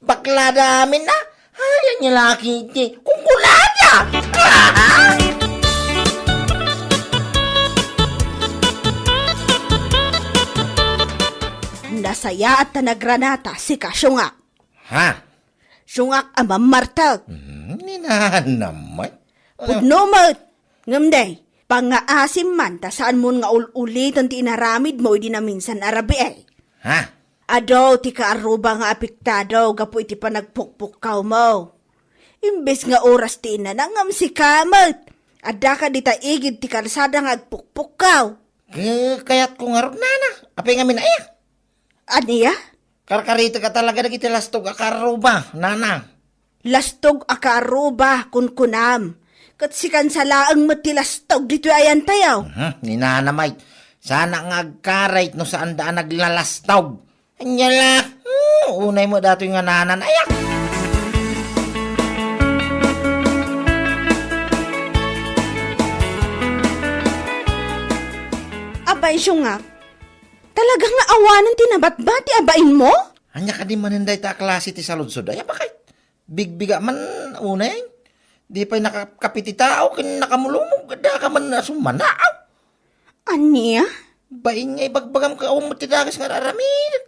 Baklada amin, a. Ay, ania la ketdi kunkunada. Nasayaat ta nagranata, sika, Siungak. Ha? Siungak a mammartek. Hmm, ni nanam met. Pudno met. Ngem day, pangngaasim man ta saanmon nga ul-uliten ti inaramidmo idi naminsan a rabii. Ha? Adu ti kaarruba nga apektado gapu iti panagpukpukkawmo. Imbes nga oras ti inana, ngem sika met. Addaka dita igid ti kalsada nga agpukpukkaw. Ke-, kayatko ngarud, nana. Apay ngamin aya? Ania? Karkaritek a talaga dagiti lastog a kaarruba, nana. Lastog a kaarruba, kunkunam. Ket sikan sa laeng met ti lastog ditoy ayantayo. Mhm, ni nana met. Sana nga agkarayt no saanda a naglalastog. Ania la? Hmm, unay met datoy nga nanan. Ayak! Apay, siungak, talaga nga awanen ti nabatbati a bainmo? Ania kadi manen dayta a klase ti saludsod? Ay, apakay? Bigbiga man unay. Di pay nakakape ti tao ken nakamulumog. Adda ka man a summanaaw. Ania? Bain nga ibagbagam ket awan met ti dakes nga ar-aramid.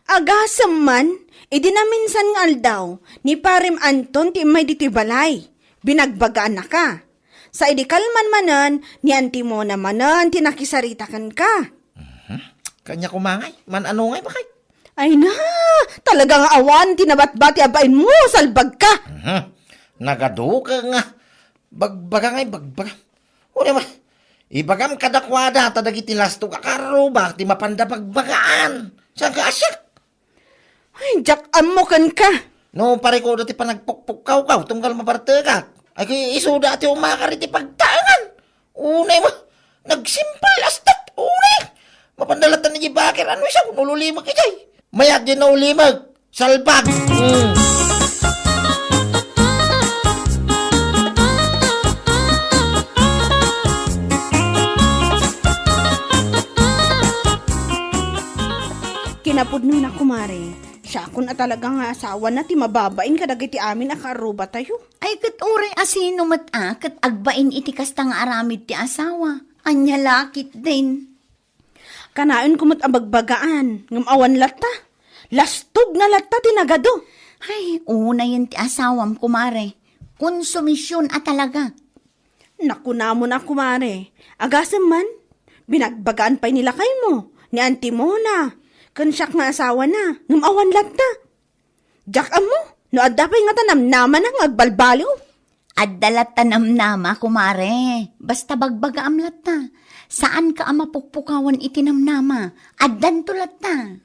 Agasem man, idi naminsan nga aldaw, ni Parem Anton ti immay ditoy balay. Binagbagaannaka. Sa idi kalman manen, ni Antimona manen ti nakisarita kenka. Mhm. Kanya kumangay, man-ano ngay bakay? Ay na, talaga nga awan ti nabatbati a bainmo, salbagka. Mhm. Nagaduka nga. Bagbaga ngay, bagbaga. Uray ma, ibagam kadakuada ta dagiti lastog a kaarruba ti mapanda bagbagaan. Saan ka asyak? Ay, diak ammo kenka. No, parikuda ti panagpukpukkawkaw, tunggal mabartekak. Ay, kay isuda ti umakar iti pagtaengan. Unay mo, nagsimpal, astat, unay. Mapanda latta ni bakir, ano siya, kung ululimag ijay. Mayat di naulimag, salbag. Hmm. Kinapudnona, kumare, siakon a talaga nga asawana ti mababain kadagiti amin a kaarrubatayo. Ay, ket uray a sino met a ket agbain iti kasta nga aramid ti asawa. Ania la ketdin? Kanaenko met a bagbagaan, ngem awan latta. Lastog na latta ti nagadu. Ay, unayen ti asawam, kumare. Konsumision a talaga. Nakunamon a, kumare. Agasem man, binagbagaan pay ni lakaymo, ni Antimona, ken siak nga asawana, ngem awan latta. Diak ammo no adda pay ngata namnamana nga agbalbaliw. Adda latta namnama, kumare. Basta bagbagaam latta. Saanka a mapukpukawan iti namnama. Addanto latta.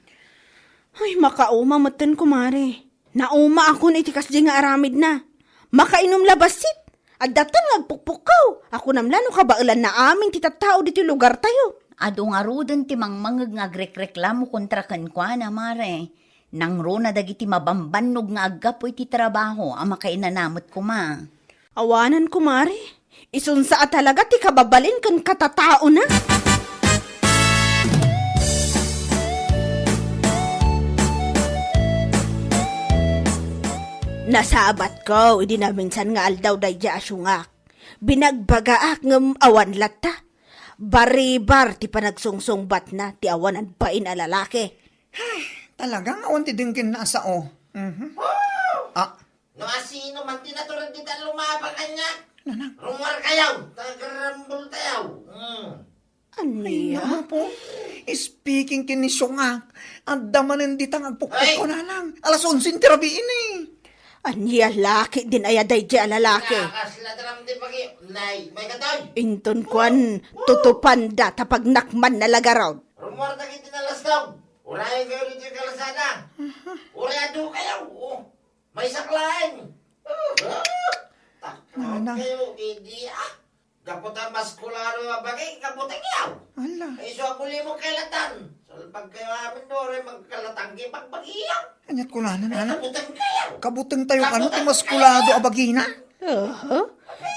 Ay, makauma metten, kumare. Naumaakon iti kasdi nga aramidna. Makainom la bassit. Adda tan nga agpukpukkaw. Kunam la no kabaelanna amin ti tattao ditoy lugartayo. Adu ngaruden ti mangmangeg nga agrekreklamo kontra kenkuana, mare. Nangruna dagiti mabambannog nga aggapu iti trabaho a makainana met koma. Awanan, kumare. Isunsa a talaga ti kababalin ken katataona. Nasabatko idi naminsan nga aldaw daydi a siungak. Binagbagaak ngem awan latta. Baribar ti panagsungsungbatna ti awanan bain a lalaki. Ay, talaga nga awan ti denggenna a sao. Mhm. Ah. No asino man ti natured dita lumabang kaniak, Nanang. Rummuar kayo, tagarambol tayo. Hmm. Ay, Ania? Naku po. Speaking ken ni Siungak, adda manen dita nga agpukpukkaw, Nanang. Alas onse ti rabii ni. Ania la ketdin aya daydi a lalaki? Nakasla ti ram ti pagi-, nay, may katoy. Inton kuan, tutupanda ta pagnakmanna la garud. Rummuar dagiti nalastog. Urayen kayo ditoy kalasada. Uray adu kayo. Oh, may saklaen. Nana. Takot kayo, idi, ah. Gapu ta maskulado a bagi, kabuteng yaw. Ala. Ay, isu a kulimong kailatan. Salbag kayo amin, no, rin magkalatang kay pagbagiyaw. Anyat kunana, Nana? Kabuteng kayo. Kabuteng tayo, ano, ti maskulado a bagina? Aha.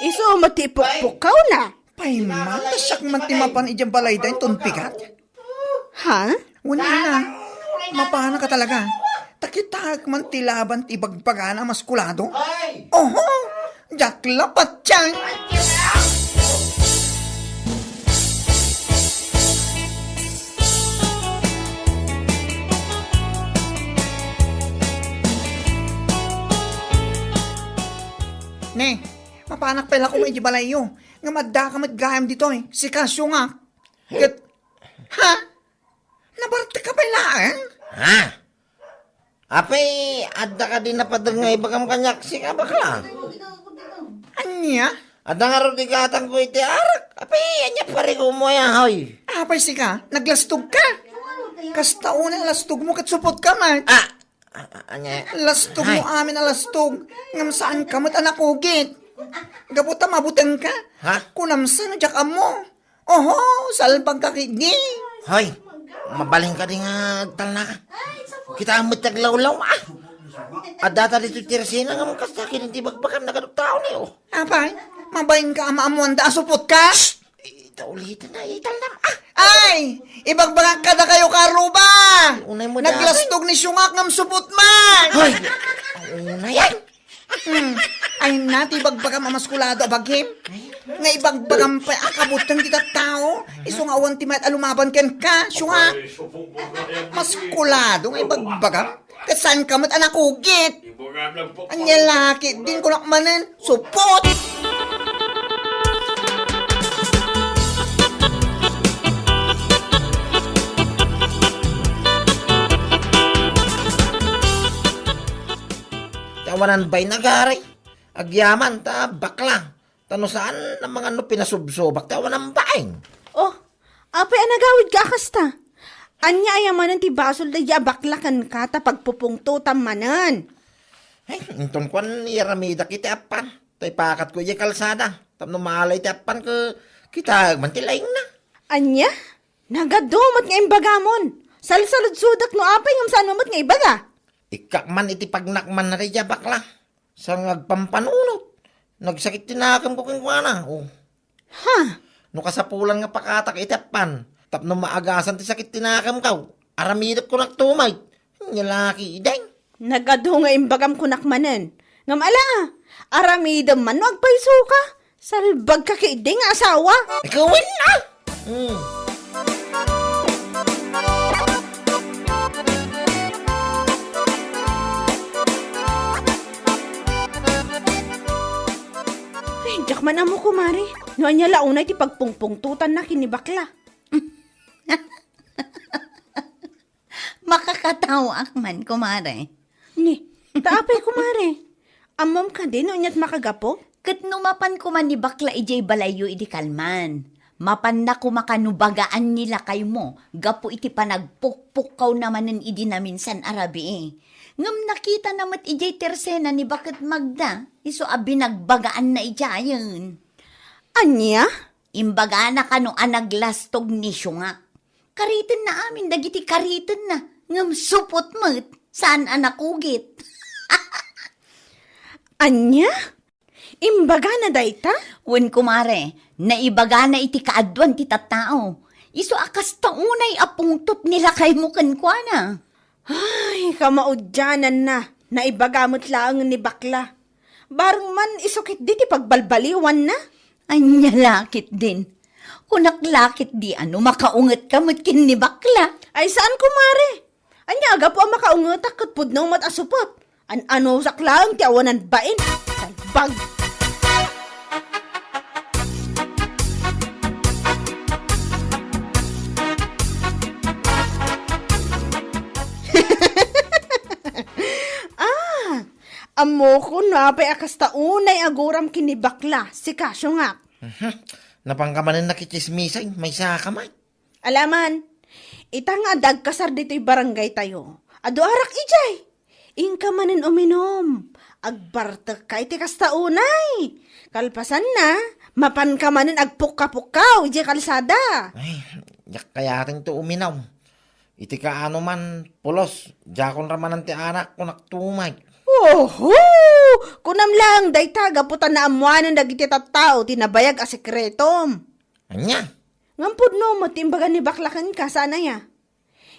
Isu met ti ipukpukkaw na. Pay man, ta siak man ti mapan idiay balay da inton pigat. Ha? Wen, Nana, mapanak a talaga. Ta kitaek man ti laban ti ibagbagana a maskulado. Oho, diak la patien. Ne, mapanak pay la koma idiay balayyo. Ngem addaka met gayam ditoy, sika, Siungak. Ket, ha? Nabartek ka pay laeng? Ha? Apay, adda kadi napader nga ibagam kaniak, sika, bakla? Ania? Adda ngarud igatangko iti arak. Apay, ania parikumo aya, hoy? Apay sika, naglastog ka? Kasta unay a lastog mo ket supot ka met. Ah! Ah, ah, anya? Lastog mo amin a lastog, ngem saan ka met a nakugit. Gapu ta mabuteng ka? Ha? Kunam sa no diak ammo. Oho, salbag ka kidi. Hoy, mabalin ka di nga agtalna ka. Kita met aglawlaw, ah. Adda ta ditoy tersena nga kasta ken ti bagbagam, nagadok tao ni, oh. Apay, mabalin ka a maammoanda a supot ka? Ita ulitan na, italnam, ah. Ay, ibagbagak kadakayo, Karuba. Unay mo da. Naglastog ni Siungak ngem supot man. Hoy, unay, ay. Hmm. Ay na, ti ibagbagam a maskulado a bagim. Nga ibagbagam pay a kabuteng ti tattao. Isu nga awan ti mayat a lumaban kenka, Siungak. Maskulado nga ibagbagam. Ket saan ka met a nakugit? Anya la ketdin kunak manen, supot! Ti awanan bain, agari. Agyaman ta bakla. Ta no saan a mangano pinasubsobak ti awanan bain. Oh, apay a nagawidka a kasta? Ania aya manen ti basol daydi a bakla kenka ta pagpupungtotam manen? Ay, inton kuan, iyaramidak iti appan. Ta ipakatko idiay kalsada. Tapno maalay ti appan ket kitaek man ti laingna. Ania? Nagadu met nga imbagamon. Salsaludsodek no apay ngem saan met nga ibaga. Ikkak man iti pagnakmanna daydi a bakla. Saan nga agpampanunot. Nagsakit ti nakemko kenkuana. Oh. Ha? No kasapulan nga pakatak iti appan, tapno maagasan ti sakit ti nakemko, aramidek kunak tumay. Ania la ketdin. Nagadu nga imbagam kunak manen. Ngem ala, aramidem man no agpayso ka. Salbag ka ketdi nga asawa. Ikaw, wen, ah! Hmm. Ay, diak man ammo, kumare. No ania la unay ti pagpungpungtotanna ken ni bakla. Makakataoak man, kumare. Ni, ta apay, kumare? Ammom kadi no aniat makagapu? Ket no mapan koma ni bakla idiay balayyo idi kalman, mapanna koma kano bagaan ni lakaymo gapu iti panagpukpukkawna manen idi naminsan a rabii. Ngem nakitana met idiay tersena ni Baket Magda, isu a binagbagaanna idiayen. Ania? Imbagana kano a naglastog ni Siunga. Karitenna amin dagiti karitenna, ngem supot met, saan a nakugit. Ania? Imbagana dayta? Wen, kumare, naibagana iti kaaduan ti tattao. Isu a kasta unay a pungtot ni lakaymo kenkuana. Ay, kamaudiananna, naibaga met laeng ni bakla. Bareng man isu ketdi ti pagbalbaliwanna. Ania la ketdin? Kunak la ketdi a no makaungetka met ken ni bakla. Ay, saan, kumare. Ania a gapu a makaungetak ket pudno met a supot? An-anusak laeng ti awanan bain. Salbag! Ah, ammokon no apay a kasta unay a guram ken ni bakla, sika, Siungak. Mhm. Napanka manen nakitsismisay, maysaka man. Alaman, ita nga adda agkasar ditoy barangaytayo, adu arak idiay. Inka manen uminom, agbartekka iti kasta unay. Kalpasanna, mapanka manen agpukka-pukkaw idiay kalsada. Ay, diak kayatento uminom. Iti kaano man, pulos, diakon ramanan ti anak, kunak tumay. Oho! Kunam laeng dayta gapu ta naammoanen dagiti tattao ti nabayag a sekretom. Ania? Ngem pudno met ti imbaga ni bakla kenka, saan aya?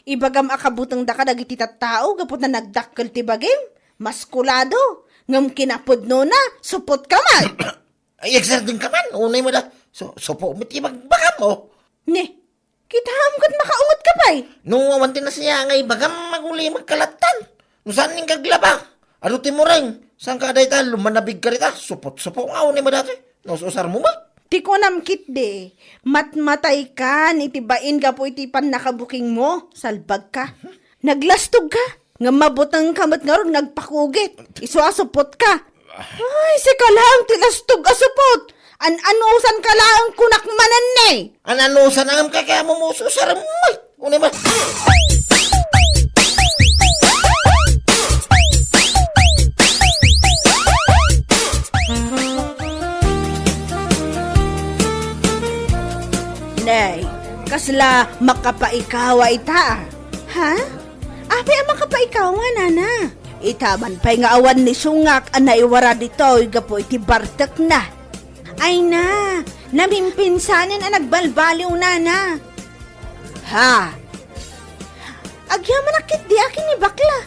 Ibagam a kabutengdaka dagiti tattao gapu ta nagdakkel ti bagim, maskulado, ngem kinapudnona, supot ka man. Ay, excited ka man. Unay mo da. So, supo mo ti bagbagam, oh. Ni, kitaem ket makaunget ka pay. No, awan ti nasiya nga ibagam, maguli magkalattan. No saan ning kaglaba? Adu ti mureng. Saan ka dayta? Lumanabig ka dita. Supot-supo nga, unay mo dati. Naus-usar mo ba? Ti kunam ketdi, matmatay kan iti bain gapu iti pannakabuking mo. Salbag ka. Naglastog ka. Ngem mabuteng ka met ngarud nga agpakugit. Isu a supot ka. Ay, sika laeng ti lastog a supot. An-anusan ka laeng kunak manen ni. An-anusan ngem kay kaya mo mususarem, ay. Unay man. Nay, kasla makapaikawa ita. Ha? Apay a makapaikawa, nana? Ita man pay nga awan ni Sungak a naiwara ditoy gapu iti bartekna. Ay na, namimpinsanen a nagbalbaliw, nana. Ha? Agyamanak ketdi a ken ni bakla.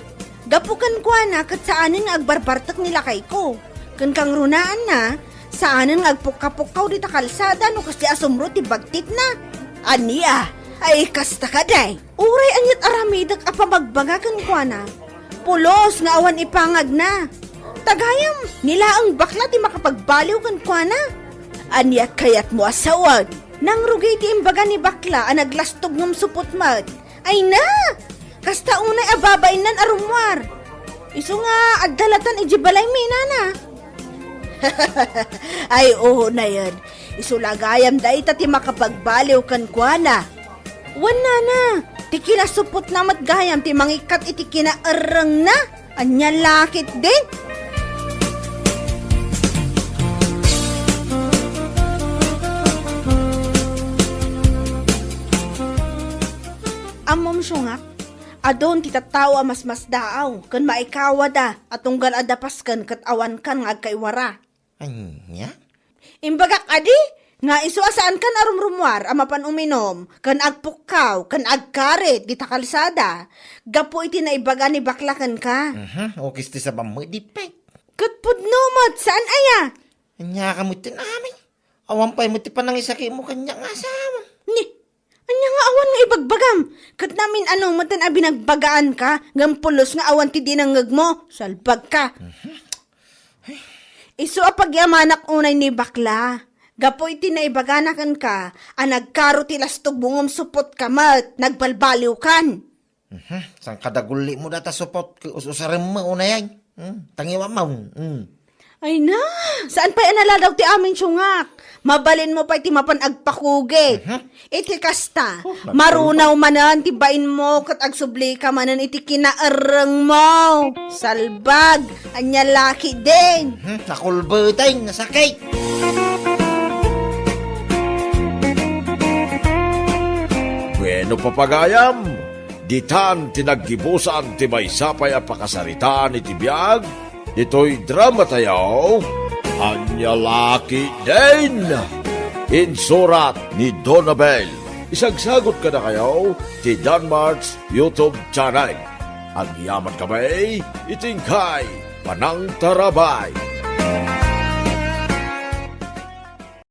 Gapu kenkuana ket saanen nga agbarbartek ni lakayko. Ken kangrunaanna, saanen nga agpukka-pukkaw dita kalsada no kasdi a sumro ti bagtitna. Ania? Ay, kasta kadi. Uray ania't aramidek a pamagbaga kenkuana, pulos nga awan ipangagna. Ta gayam, ni laeng bakla ti makapagbaliw kenkuana. Ania kayatmo a sawen? Nangrugi ti imbaga ni bakla a naglastog ngem supot met. Ay na! Kasta unay a babainnan a rummuar. Isu nga adda latan idiay balaymi, nana. Ay, unayen. Isu la gayam dayta ti makapagbaliw kenkuana. Wen, nana, ti kinasupotna met gayam ti mangikkat iti kinaerrengna. Ania la ketdin? Ammom, Sungak, adun ti tattao a masmasdaaw ken maikawada a tunggal adda pasken ket awankan nga agkaiwara. Ania? Imbagak kadi nga isu a saankan a rumrummuar a mapan uminum ken agpukkaw ken agkarit dita kalsada gapu iti naibaga ni bakla kenka. Mhm, ukis ti sabam met di pay. Ket pudno met, saan aya? Ania ka met ti amin? Awan pay met ti panangisakitmo kaniak nga asawam. Ni, ania nga awan nga ibagbagam? Ket namin-ano met a binagbagaanka, ngem pulos nga awan ti dinengngegmo, salbagka. Mhm. Isu a pagyamanak unay ni bakla. Gapu iti naibagana kenka a nagkaro ti lastogmo ngem supotka met, nagbalbaliwkan. Mhm. Saan kadagulimo data supot ket us-usarem mo unay ay? Hmm? Tangiwam mo. Hmm. Ay na, saan pay a naladaw ti amin, Sungak? Mabalin mo pay ti mapan agpakugi. Mhm. Iti kasta, Oh, nagtulog. Marunaw manen ti bain mo ket agsubli ka manen iti kinaerreng mo. Salbag, ania la ketdin. Hmm, nakulbeten, nasakit. Bueno, papagayam, ditan ti naggibusan ti maysa pay a pakasaritaan iti biag ditoy drama tayo, Ania la ketdin. Insurat ni Donabel. Isagsagot kadakayo ti Danmart's YouTube channel. Agyaman kami iti inkay panangtarabay.